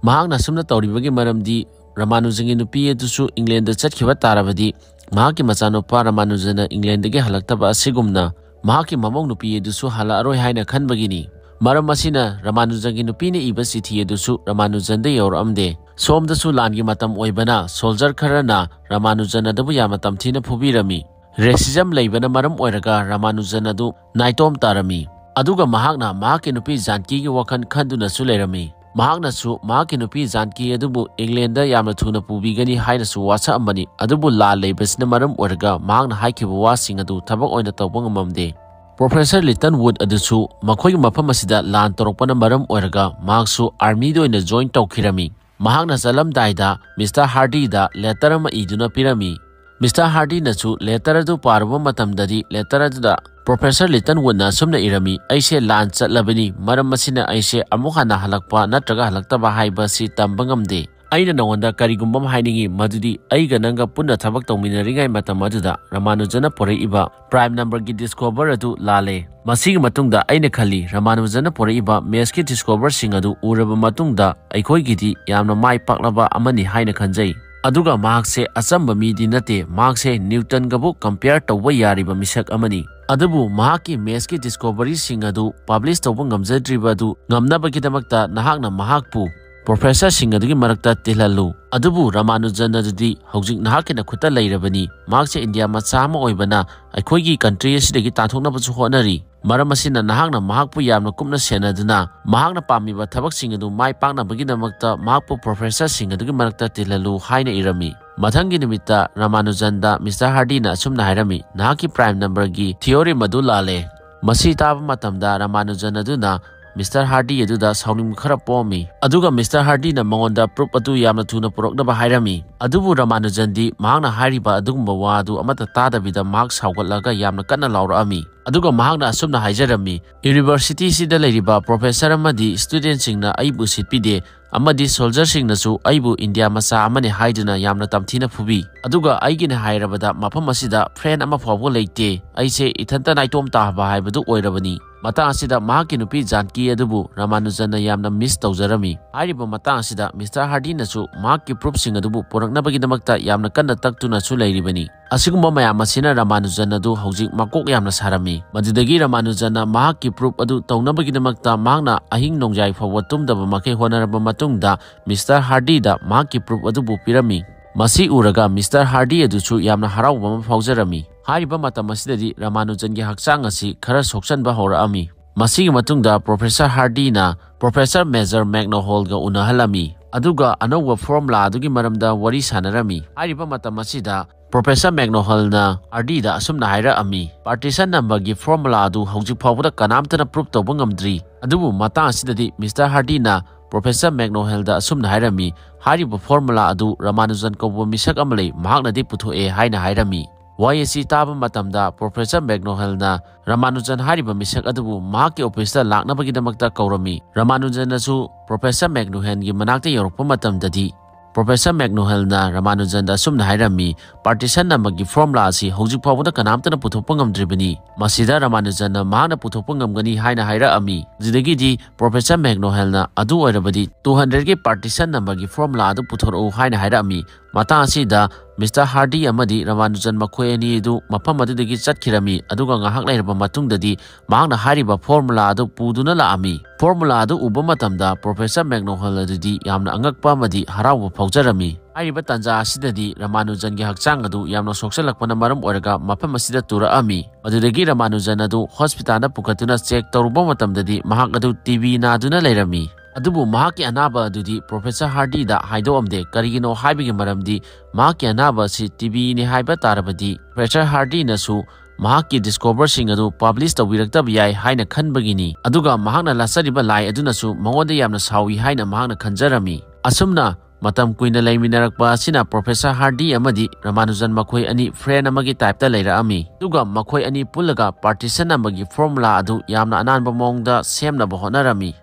ꯃꯍꯥꯛꯅ ꯑꯁꯨꯝꯅ ꯇꯧꯔꯤꯕꯒꯤ ꯃꯔꯝꯗꯤ ꯔꯥꯃꯥꯅꯨꯖꯟꯒꯤ ꯅꯨꯄꯤ ꯑꯗꯨꯁꯨ ꯏꯪꯂꯦꯟꯗ ꯆꯠꯈꯤꯕ ꯇꯥꯔꯕꯗꯤ ꯃꯍꯥꯛꯀꯤ ꯃꯆꯥꯅꯨꯄꯥ ꯔꯥꯃꯥꯅꯨꯖꯟꯅ ꯏꯪꯂꯦꯟꯗꯒꯤ ꯍꯜꯂꯛꯇꯕ ꯑꯁꯤꯒꯨꯝꯅ ꯃꯍꯥꯛꯀꯤ ꯃꯃꯧ ꯅꯨꯄꯤ ꯑꯗꯨꯁꯨ ꯍꯜꯂꯛꯑꯔꯣꯏ ꯍꯥꯏꯅ ꯈꯟꯕꯒꯤꯅꯤ꯫ ꯃꯔꯝ ꯑꯁꯤꯅ ꯔꯥꯃꯥꯅꯨꯖꯟꯒꯤ ꯅꯨꯄꯤꯅ ꯏꯕ ꯆꯤꯊꯤ ꯑꯗꯨꯁꯨ ꯔꯥꯃꯥꯅꯨꯖꯟꯗ ꯌꯧꯔꯛꯑꯝꯗꯦ꯫ ꯁꯣꯝꯗꯁꯨ ꯂꯥꯟꯒꯤ ꯃꯇꯝ ꯑꯣꯏꯕꯅ soldier ꯈꯔꯅ ꯔꯥꯃꯥꯅꯨꯖꯟ ꯑꯗꯨꯕꯨ ꯌꯥꯝꯅ ꯇꯝꯊꯤꯅ ꯐꯨꯕꯤꯔꯝꯃꯤ꯫ Racism ꯂꯩꯕꯅ ꯃꯔꯝ ꯑꯣꯏꯔꯒ ꯔꯥꯃꯥꯅꯨꯖꯟ ꯑꯗꯨ ꯅꯥꯏꯇꯣꯝ ꯇꯥꯔꯝꯃꯤ꯫ ꯑꯗꯨꯒ ꯃꯍꯥꯛꯅ ꯃꯍꯥꯛꯀꯤ ꯅꯨꯄꯤ ꯖꯥꯟꯀꯤꯒꯤ ꯋꯥꯈꯜ ꯈꯟꯗꯨꯅꯁꯨ ꯂꯩꯔꯝꯃꯤ꯫ ꯃꯍꯥꯛꯅꯁꯨ ꯃꯍꯥꯛꯀꯤ ꯅꯨꯄꯤ ꯖꯥꯟꯀꯤ ꯑꯗꯨꯕꯨ ꯏꯪꯂꯦꯟꯗ ꯌꯥꯝꯅ ꯊꯨꯅ ꯄꯨꯕꯤꯒꯅꯤ ꯍꯥꯏꯅꯁꯨ ꯋꯥꯁꯛꯑꯝꯕꯅꯤ꯫ ꯑꯗꯨꯕꯨ ꯂꯥꯟ ꯂꯩꯕꯁꯤꯅ ꯃꯔꯝ ꯑꯣꯏꯔꯒ ꯃꯍꯥꯛꯅ ꯍꯥꯏꯈꯤꯕ ꯋꯥꯁꯤꯡ ꯑꯗꯨ ꯊꯕꯛ ꯑꯣꯏꯅ ꯇꯧꯕ ꯉꯝꯃꯝꯗꯦ꯫ Professor Littlewood ꯑꯗꯨꯁꯨ ꯃꯈꯣꯏꯒꯤ ꯃꯐꯝ ꯑꯁꯤꯗ ꯂꯥꯟ ꯇꯧꯔꯛꯄꯅ ꯃꯔꯝ ꯑꯣꯏꯔꯒ ꯃꯍꯥꯛꯁꯨ armyꯗ ꯑꯣꯏꯅ join ꯇꯧꯈꯤꯔꯝꯃꯤ꯫ ꯃꯍꯥꯛꯅ ꯆꯠꯂꯝꯗꯥꯏꯗ ꯃꯤꯁꯇꯔ ꯍꯥꯔꯗꯤꯗ letter ꯑꯃ ꯏꯗꯨꯅ ꯄꯤꯔꯝꯃꯤ꯫ ꯃꯤꯁꯇꯔ ꯍꯥꯔꯗꯤꯅꯁꯨ letter ꯑꯗꯨ ꯄꯥꯔꯨꯕ ꯃꯇꯝꯗꯗꯤ letter ꯑꯗꯨꯗ Professor Littlewoodꯅ ꯑꯁꯨꯝꯅ ꯏꯔꯝꯃꯤ, "ꯑꯩꯁꯦ ꯂꯥꯟ ꯆꯠꯂꯕꯅꯤ, ꯃꯔꯝ ꯑꯁꯤꯅ ꯑꯩꯁꯦ ꯑꯃꯨꯛ ꯍꯟꯅ ꯍꯜꯂꯛꯄ ꯅꯠꯇ꯭ꯔꯒ ꯍꯜꯂꯛꯇꯕ ꯍꯥꯏꯕ ꯑꯁꯤ ꯇꯝꯕ ꯉꯝꯗꯦ꯫ ꯑꯩꯅ ꯅꯉꯣꯟꯗ ꯀꯔꯤꯒꯨꯝꯕ ꯑꯃ ꯍꯥꯏꯅꯤꯡꯏ, ꯃꯗꯨꯗꯤ ꯑꯩꯒ ꯅꯪꯒ ꯄꯨꯟꯅ ꯊꯕꯛ ꯇꯧꯃꯤꯟꯅꯔꯤꯉꯩ ꯃꯇꯝ ꯑꯗꯨꯗ ꯔꯥꯃꯥꯅꯨꯖꯟꯅ ꯄꯨꯔꯛꯏꯕ prime numberꯒꯤ discover ꯑꯗꯨ ꯂꯥꯜꯂꯦ꯫ ꯃꯁꯤꯒꯤ ꯃꯇꯨꯡꯗ ꯑꯩꯅ ꯈꯜꯂꯤ, ꯔꯥꯃꯥꯅꯨꯖꯟꯅ ꯄꯨꯔꯛꯏꯕ mathsꯀꯤ discoverꯁꯤꯡ ꯑꯗꯨ ꯎꯔꯕ ꯃꯇꯨꯡꯗ ꯑꯩꯈꯣꯏꯒꯤꯗꯤ ꯌꯥꯝꯅ ꯃꯥꯏ ꯄꯥꯛꯂꯕ ꯑꯃꯅꯤ ꯍꯥꯏꯅ ꯈꯟꯖꯩ"꯫ ꯑꯗꯨꯒ ꯃꯍꯥꯛꯁꯦ ꯑꯆꯝꯕ ꯃꯤꯗꯤ ꯅꯠꯇꯦ, ꯃꯍꯥꯛꯁꯦ ꯅ꯭ꯌꯨꯇꯟꯒꯕꯨ compare ꯇꯧꯕ ꯌꯥꯔꯤꯕ ꯃꯤꯁꯛ ꯑꯃꯅꯤ꯫ ꯑꯗꯨꯕꯨ ꯃꯍꯥꯛꯀꯤ mathsꯀꯤ discoveryꯁꯤꯡ ꯑꯗꯨ publish ꯇꯧꯕ ꯉꯝꯖꯗ꯭ꯔꯤꯕ ꯑꯗꯨ ꯉꯝꯅꯕꯒꯤꯗꯃꯛꯇ ꯅꯍꯥꯛꯅ ꯃꯍꯥꯛꯄꯨ professorꯁꯤꯡ ꯑꯗꯨꯒꯤ ꯃꯔꯛꯇ ꯇꯤꯜꯍꯜꯂꯨ꯫ ꯑꯗꯨꯕꯨ ꯔꯃꯥꯅꯨꯖꯟ ꯑꯗꯨꯗꯤ ꯍꯧꯖꯤꯛ ꯅꯍꯥꯛꯀꯤ ꯅꯈꯨꯠꯇ ꯂꯩꯔꯕꯅꯤ꯫ ꯃꯍꯥꯛꯁꯦ ꯏꯟꯗꯤꯌꯥ ꯃꯆꯥ ꯑꯃ ꯑꯣꯏꯕꯅ ꯑꯩꯈꯣꯏꯒꯤ country ꯑꯁꯤꯗꯒꯤ ꯇꯥꯟꯊꯣꯛꯅꯕꯁꯨ ꯍꯣꯠꯅꯔꯤ꯫ ꯃꯔꯝ ꯑꯁꯤꯅ ꯅꯍꯥꯛꯅ ꯃꯍꯥꯛꯄꯨ ꯌꯥꯝꯅ ꯀꯨꯞꯅ ꯁꯦꯟꯅꯗꯨꯅ ꯃꯍꯥꯛꯅ ꯄꯥꯝꯃꯤꯕ ꯊꯕꯛꯁꯤꯡ ꯑꯗꯨ ꯃꯥꯏ ꯄꯥꯛꯅꯕꯒꯤꯗꯃꯛꯇ ꯃꯍꯥꯛꯄꯨ professorꯁꯤꯡ ꯑꯗꯨꯒꯤ ꯃꯔꯛꯇ ꯇꯤꯜꯍꯜꯂꯨ ꯍꯥꯏꯅ ꯏꯔꯝꯃꯤ꯫ ꯃꯊꯪꯒꯤ ꯅꯨꯃꯤꯠꯇ ꯔꯃꯥꯅꯨꯖꯟꯗ Mister Hardyꯅ ꯑꯁꯨꯝꯅ ꯍꯥꯏꯔꯝꯃꯤ, "ꯅꯍꯥꯛꯀꯤ prime numberꯒꯤ theorem ꯑꯗꯨ ꯂꯥꯜꯂꯦ꯫" ꯃꯁꯤ ꯇꯥꯕ ꯃꯇꯝꯗ ꯔꯃꯥꯅꯨꯖꯟ ꯑꯗꯨꯅ Mister Hardy ꯑꯗꯨꯗ ꯁꯥꯎꯅꯤꯡꯕ ꯈꯔ ꯄꯣꯛꯑꯝꯃꯤ꯫ ꯑꯗꯨꯒ Mister Hardyꯅ ꯃꯉꯣꯟꯗ proof ꯑꯗꯨ ꯌꯥꯝꯅ ꯊꯨꯅ ꯄꯨꯔꯛꯅꯕ ꯍꯥꯏꯔꯝꯃꯤ꯫ ꯑꯗꯨꯕꯨ ꯔꯃꯥꯅꯨꯖꯟꯗꯤ ꯃꯍꯥꯛꯅ ꯍꯥꯏꯔꯤꯕ ꯑꯗꯨꯒꯨꯝꯕ ꯋꯥ ꯑꯗꯨ ꯑꯃꯠꯇ ꯇꯥꯗꯕꯤꯗ ꯃꯍꯥꯛ ꯁꯥꯎꯒꯠꯂꯒ ꯌꯥꯝꯅ ꯀꯟꯅ ꯂꯥꯎꯔꯛꯑꯝꯃꯤ꯫ ꯑꯗꯨꯒ ꯃꯍꯥꯛꯅ ꯑꯁꯨꯝꯅ ꯍꯥꯏꯖꯔꯝꯃꯤ, "Universityꯁꯤꯗ ꯂꯩꯔꯤꯕ professor ꯑꯃꯗꯤ studentꯁꯤꯡꯅ ꯑꯩꯕꯨ ꯎꯁꯤꯠꯄꯤꯗꯦ ꯑꯃꯗꯤ soldierꯁꯤꯡꯅꯁꯨ ꯑꯩꯕꯨ ꯏꯟꯗꯤꯌꯥ ꯃꯆꯥ ꯑꯃꯅꯤ ꯍꯥꯏꯗꯨꯅ ꯌꯥꯝꯅ ꯇꯝꯊꯤꯅ ꯐꯨꯕꯤ꯫ ꯑꯗꯨꯒ ꯑꯩꯒꯤꯅ ꯍꯥꯏꯔꯕꯗ ꯃꯐꯝ ꯑꯁꯤꯗ friend ꯑꯃ ꯐꯥꯎꯕ ꯂꯩꯇꯦ꯫ ꯑꯩꯁꯦ ꯏꯊꯟꯇ ꯅꯥꯏꯇꯣꯝ ꯇꯥꯕ ꯍꯥꯏꯕꯗꯨ ꯑꯣꯏꯔꯕꯅꯤ꯫" ꯃꯇꯥꯡ ꯑꯁꯤꯗ ꯃꯍꯥꯛꯀꯤ ꯅꯨꯄꯤ ꯖꯥꯟꯀꯤ ꯑꯗꯨꯕꯨ ꯔꯃꯥꯅꯨꯖꯟꯅ ꯌꯥꯝꯅ miss ꯇꯧꯖꯔꯝꯃꯤ꯫ ꯍꯥꯏꯔꯤꯕ ꯃꯇꯥꯡ ꯑꯁꯤꯗ Mister Hardyꯅꯁꯨ ꯃꯍꯥꯛꯀꯤ proofꯁꯤꯡ ꯑꯗꯨꯕꯨ ꯄꯨꯔꯛꯅꯕꯒꯤꯗꯃꯛꯇ ꯌꯥꯝꯅ ꯀꯟꯅ ꯇꯛꯇꯨꯅꯁꯨ ꯂꯩꯔꯤꯕꯅꯤ꯫ ꯑꯁꯤꯒꯨꯝꯕ ꯃꯌꯥꯝ ꯑꯁꯤꯅ ꯔꯃꯥꯅꯨꯖꯟ ꯑꯗꯨ ꯍꯧꯖꯤꯛ ꯃꯀꯣꯛ ꯌꯥꯝꯅ ꯁꯥꯔꯝꯃꯤ꯫ ꯃꯗꯨꯗꯒꯤ ꯔꯃꯥꯅꯨꯖꯟꯅ ꯃꯍꯥꯛꯀꯤ proof ꯑꯗꯨ ꯇꯧꯅꯕꯒꯤꯗꯃꯛꯇ ꯃꯍꯥꯛꯅ ꯑꯍꯤꯡ ꯅꯣꯡꯌꯥꯏ ꯐꯥꯎꯕ ꯇꯨꯝꯗꯕ ꯃꯈꯩ ꯍꯣꯠꯅꯔꯕ ꯃꯇꯨꯡꯗ Mister Hardyꯗ ꯃꯍꯥꯛꯀꯤ proof ꯑꯗꯨꯕꯨ ꯄꯤꯔꯝꯃꯤ꯫ ꯃꯁꯤ ꯎꯔꯒ Mister Hardy ꯑꯗꯨꯁꯨ ꯌꯥꯝꯅ ꯍꯔꯥꯎꯕ ꯑꯃ ꯐꯥꯎꯖꯔꯝꯃꯤ꯫ ꯍꯥꯏꯔꯤꯕ ꯃꯇꯝ ꯑꯁꯤꯗꯗꯤ ꯔꯃꯥꯅꯨꯖꯟꯒꯤ ꯍꯛꯆꯥꯡ ꯑꯁꯤ ꯈꯔ ꯁꯣꯛꯆꯟꯕ ꯍꯧꯔꯛꯑꯝꯃꯤ꯫ ꯃꯁꯤꯒꯤ ꯃꯇꯨꯡꯗ Professor Hardyꯅ Professor Major McNaughallꯒ ꯎꯅꯍꯜꯂꯝꯃꯤ꯫ ꯑꯗꯨꯒ ꯑꯅꯧꯕ formula ꯑꯗꯨꯒꯤ ꯃꯔꯝꯗ ꯋꯥꯔꯤ ꯁꯥꯟꯅꯔꯝꯃꯤ꯫ ꯍꯥꯏꯔꯤꯕ ꯃꯇꯝ ꯑꯁꯤꯗ Professor McNaughallꯅ Hardyꯗ ꯑꯁꯨꯝꯅ ꯍꯥꯏꯔꯛꯑꯝꯃꯤ, "Partition numberꯒꯤ formula ꯑꯗꯨ ꯍꯧꯖꯤꯛ ꯐꯥꯎꯕꯗ ꯀꯅꯥꯝꯇꯅ proof ꯇꯧꯕ ꯉꯝꯗ꯭ꯔꯤ꯫" ꯑꯗꯨꯕꯨ ꯃꯇꯥꯡ ꯑꯁꯤꯗꯗꯤ Mister Hardyꯅ Professor McNaughallꯗ ꯑꯁꯨꯝꯅ ꯍꯥꯏꯔꯝꯃꯤ, "ꯍꯥꯏꯔꯤꯕ formula ꯑꯗꯨ ꯔꯃꯥꯅꯨꯖꯟ ꯀꯧꯕ ꯃꯤꯁꯛ ꯑꯃ ꯂꯩ, ꯃꯍꯥꯛꯅꯗꯤ ꯄꯨꯊꯣꯛꯑꯦ" ꯍꯥꯏꯅ ꯍꯥꯏꯔꯝꯃꯤ꯫ ꯋꯥꯍꯩ ꯑꯁꯤ ꯇꯥꯕ ꯃꯇꯝꯗ Professor McNaughallꯅ ꯔꯃꯥꯅꯨꯖꯟ ꯍꯥꯏꯔꯤꯕ ꯃꯤꯁꯛ ꯑꯗꯨꯕꯨ ꯃꯍꯥꯛꯀꯤ officeꯇ ꯂꯥꯛꯅꯕꯒꯤꯗꯃꯛꯇ ꯀꯧꯔꯝꯃꯤ꯫ ꯔꯃꯥꯅꯨꯖꯟꯅꯁꯨ Professor McNaughallꯒꯤ ꯃꯅꯥꯛꯇ ꯌꯧꯔꯛꯄ ꯃꯇꯝꯗꯗꯤ Professor McNaughallꯅ ꯔꯃꯥꯅꯨꯖꯟꯗ ꯑꯁꯨꯝꯅ ꯍꯥꯏꯔꯝꯃꯤ, "Partition numberꯒꯤ formula ꯑꯁꯤ ꯍꯧꯖꯤꯛ ꯐꯥꯎꯕꯗ ꯀꯅꯥꯝꯇꯅ ꯄꯨꯊꯣꯛꯄ ꯉꯝꯗ꯭ꯔꯤꯕꯅꯤ꯫ ꯃꯁꯤꯗ ꯔꯃꯥꯅꯨꯖꯟꯅ ꯃꯍꯥꯛꯅ ꯄꯨꯊꯣꯛꯄ ꯉꯝꯒꯅꯤ" ꯍꯥꯏꯅ ꯍꯥꯏꯔꯛꯑꯝꯃꯤ꯫ ꯑꯗꯨꯗꯒꯤꯗꯤ Professor McNaughallꯅ "ꯑꯗꯨ ꯑꯣꯏꯔꯕꯗꯤ two hundredꯀꯤ partition numberꯒꯤ formula ꯑꯗꯨ ꯄꯨꯊꯣꯔꯛꯎ" ꯍꯥꯏꯅ ꯍꯥꯏꯔꯛꯑꯝꯃꯤ꯫ ꯃꯇꯥꯡ ꯑꯁꯤꯗ ꯃꯤꯁꯇꯔ ꯍꯥꯔꯗꯤ ꯑꯃꯗꯤ ꯔꯃꯥꯅꯨꯖꯟ ꯃꯈꯣꯏ ꯑꯅꯤ ꯑꯗꯨ ꯃꯐꯝ ꯑꯗꯨꯗꯒꯤ ꯆꯠꯈꯤꯔꯝꯃꯤ꯫ ꯑꯗꯨꯒ ꯉꯥꯏꯍꯥꯛ ꯂꯩꯔꯕ ꯃꯇꯨꯡꯗꯗꯤ ꯃꯍꯥꯛꯅ ꯍꯥꯏꯔꯤꯕ ꯐꯣꯔꯃꯨꯂꯥ ꯑꯗꯨ ꯄꯨꯗꯨꯅ ꯂꯥꯛꯑꯝꯃꯤ꯫ ꯐꯣꯔꯃꯨꯂꯥ ꯑꯗꯨ ꯎꯕ ꯃꯇꯝꯗ ꯄ꯭ꯔꯣꯐꯦꯁꯔ ꯃꯦꯛꯅꯣꯍꯜ ꯑꯗꯨꯗꯤ ꯌꯥꯝꯅ ꯑꯉꯛꯄ ꯑꯃꯗꯤ ꯍꯔꯥꯎꯕ ꯐꯥꯎꯖꯔꯝꯃꯤ꯫ ꯍꯥꯏꯔꯤꯕ ꯇꯥꯟꯖꯥ ꯑꯁꯤꯗꯗꯤ ꯔꯃꯥꯅꯨꯖꯟꯒꯤ ꯍꯛꯆꯥꯡ ꯑꯗꯨ ꯌꯥꯝꯅ ꯁꯣꯛꯆꯜꯂꯛꯄꯅ ꯃꯔꯝ ꯑꯣꯏꯔꯒ ꯃꯐꯝ ꯑꯁꯤꯗ ꯇꯨꯔꯛꯑꯝꯃꯤ꯫ ꯃꯗꯨꯗꯒꯤ ꯔꯃꯥꯅꯨꯖꯟ ꯑꯗꯨ ꯍꯣꯁꯄꯤꯇꯥꯜꯗ ꯄꯨꯈꯠꯇꯨꯅ ꯆꯦꯛ ꯇꯧꯔꯨꯕ ꯃꯇꯝꯗꯗꯤ ꯃꯍꯥꯛ ꯑꯗꯨ ꯇꯤ ꯕꯤ ꯅꯥꯗꯨꯅ ꯂꯩꯔꯝꯃꯤ꯫ ꯑꯗꯨꯕꯨ ꯃꯍꯥꯛꯀꯤ ꯑꯅꯥꯕ ꯑꯗꯨꯗꯤ ꯄ꯭ꯔꯣꯐꯦꯁꯔ ꯍꯥꯔꯗꯤꯗ ꯍꯥꯏꯗꯣꯛꯑꯝꯗꯦ꯫ ꯀꯔꯤꯒꯤꯅꯣ ꯍꯥꯏꯕꯒꯤ ꯃꯔꯝꯗꯤ ꯃꯍꯥꯛꯀꯤ ꯑꯅꯥꯕ ꯑꯁꯤ ꯇꯤ ꯕꯤꯅꯤ ꯍꯥꯏꯕ ꯇꯥꯔꯕꯗꯤ ꯄ꯭ꯔꯣꯐꯦꯁꯔ ꯍꯥꯔꯗꯤꯅꯁꯨ ꯃꯍꯥꯛꯀꯤ ꯗꯤꯁꯀꯣꯚꯔꯁꯤꯡ ꯑꯗꯨ ꯄꯕ꯭ꯂꯤꯁ ꯇꯧꯕꯤꯔꯛꯇꯕ ꯌꯥꯏ ꯍꯥꯏꯅ ꯈꯟꯕꯒꯤꯅꯤ꯫ ꯑꯗꯨꯒ ꯃꯍꯥꯛꯅ ꯂꯥꯠꯆꯔꯤꯕ ꯂꯥꯏ ꯑꯗꯨꯅꯁꯨ ꯃꯉꯣꯟꯗ ꯌꯥꯝꯅ ꯁꯥꯎꯏ ꯍꯥꯏꯅ ꯃꯍꯥꯛꯅ ꯈꯟꯖꯔꯝꯃꯤ꯫ ꯑꯁꯨꯝꯅ ꯃꯇꯝ ꯀꯨꯏꯅ ꯂꯩꯃꯤꯟꯅꯔꯛꯄ ꯑꯁꯤꯅ ꯄ꯭ꯔꯣꯐꯦꯁꯔ ꯍꯥꯔꯗꯤ ꯑꯃꯗꯤ ꯔꯃꯥꯅꯨꯖꯟ ꯃꯈꯣꯏ ꯑꯅꯤ ꯐ꯭ꯔꯦꯟ ꯑꯃꯒꯤ ꯇꯥꯏꯞꯇ ꯂꯩꯔꯛꯑꯝꯃꯤ꯫ ꯑꯗꯨꯒ ꯃꯈꯣꯏ ꯑꯅꯤ ꯄꯨꯜꯂꯒ ꯄꯥꯔꯇꯤꯁꯟ ꯑꯃꯒꯤ ꯐꯣꯔꯃꯨꯂꯥ ꯑꯗꯨ ꯌꯥꯝꯅ ꯑꯅꯥꯟꯕ ꯃꯑꯣꯡꯗ ꯁꯦꯝꯅꯕ ꯍꯣꯠꯅꯔꯝꯃꯤ꯫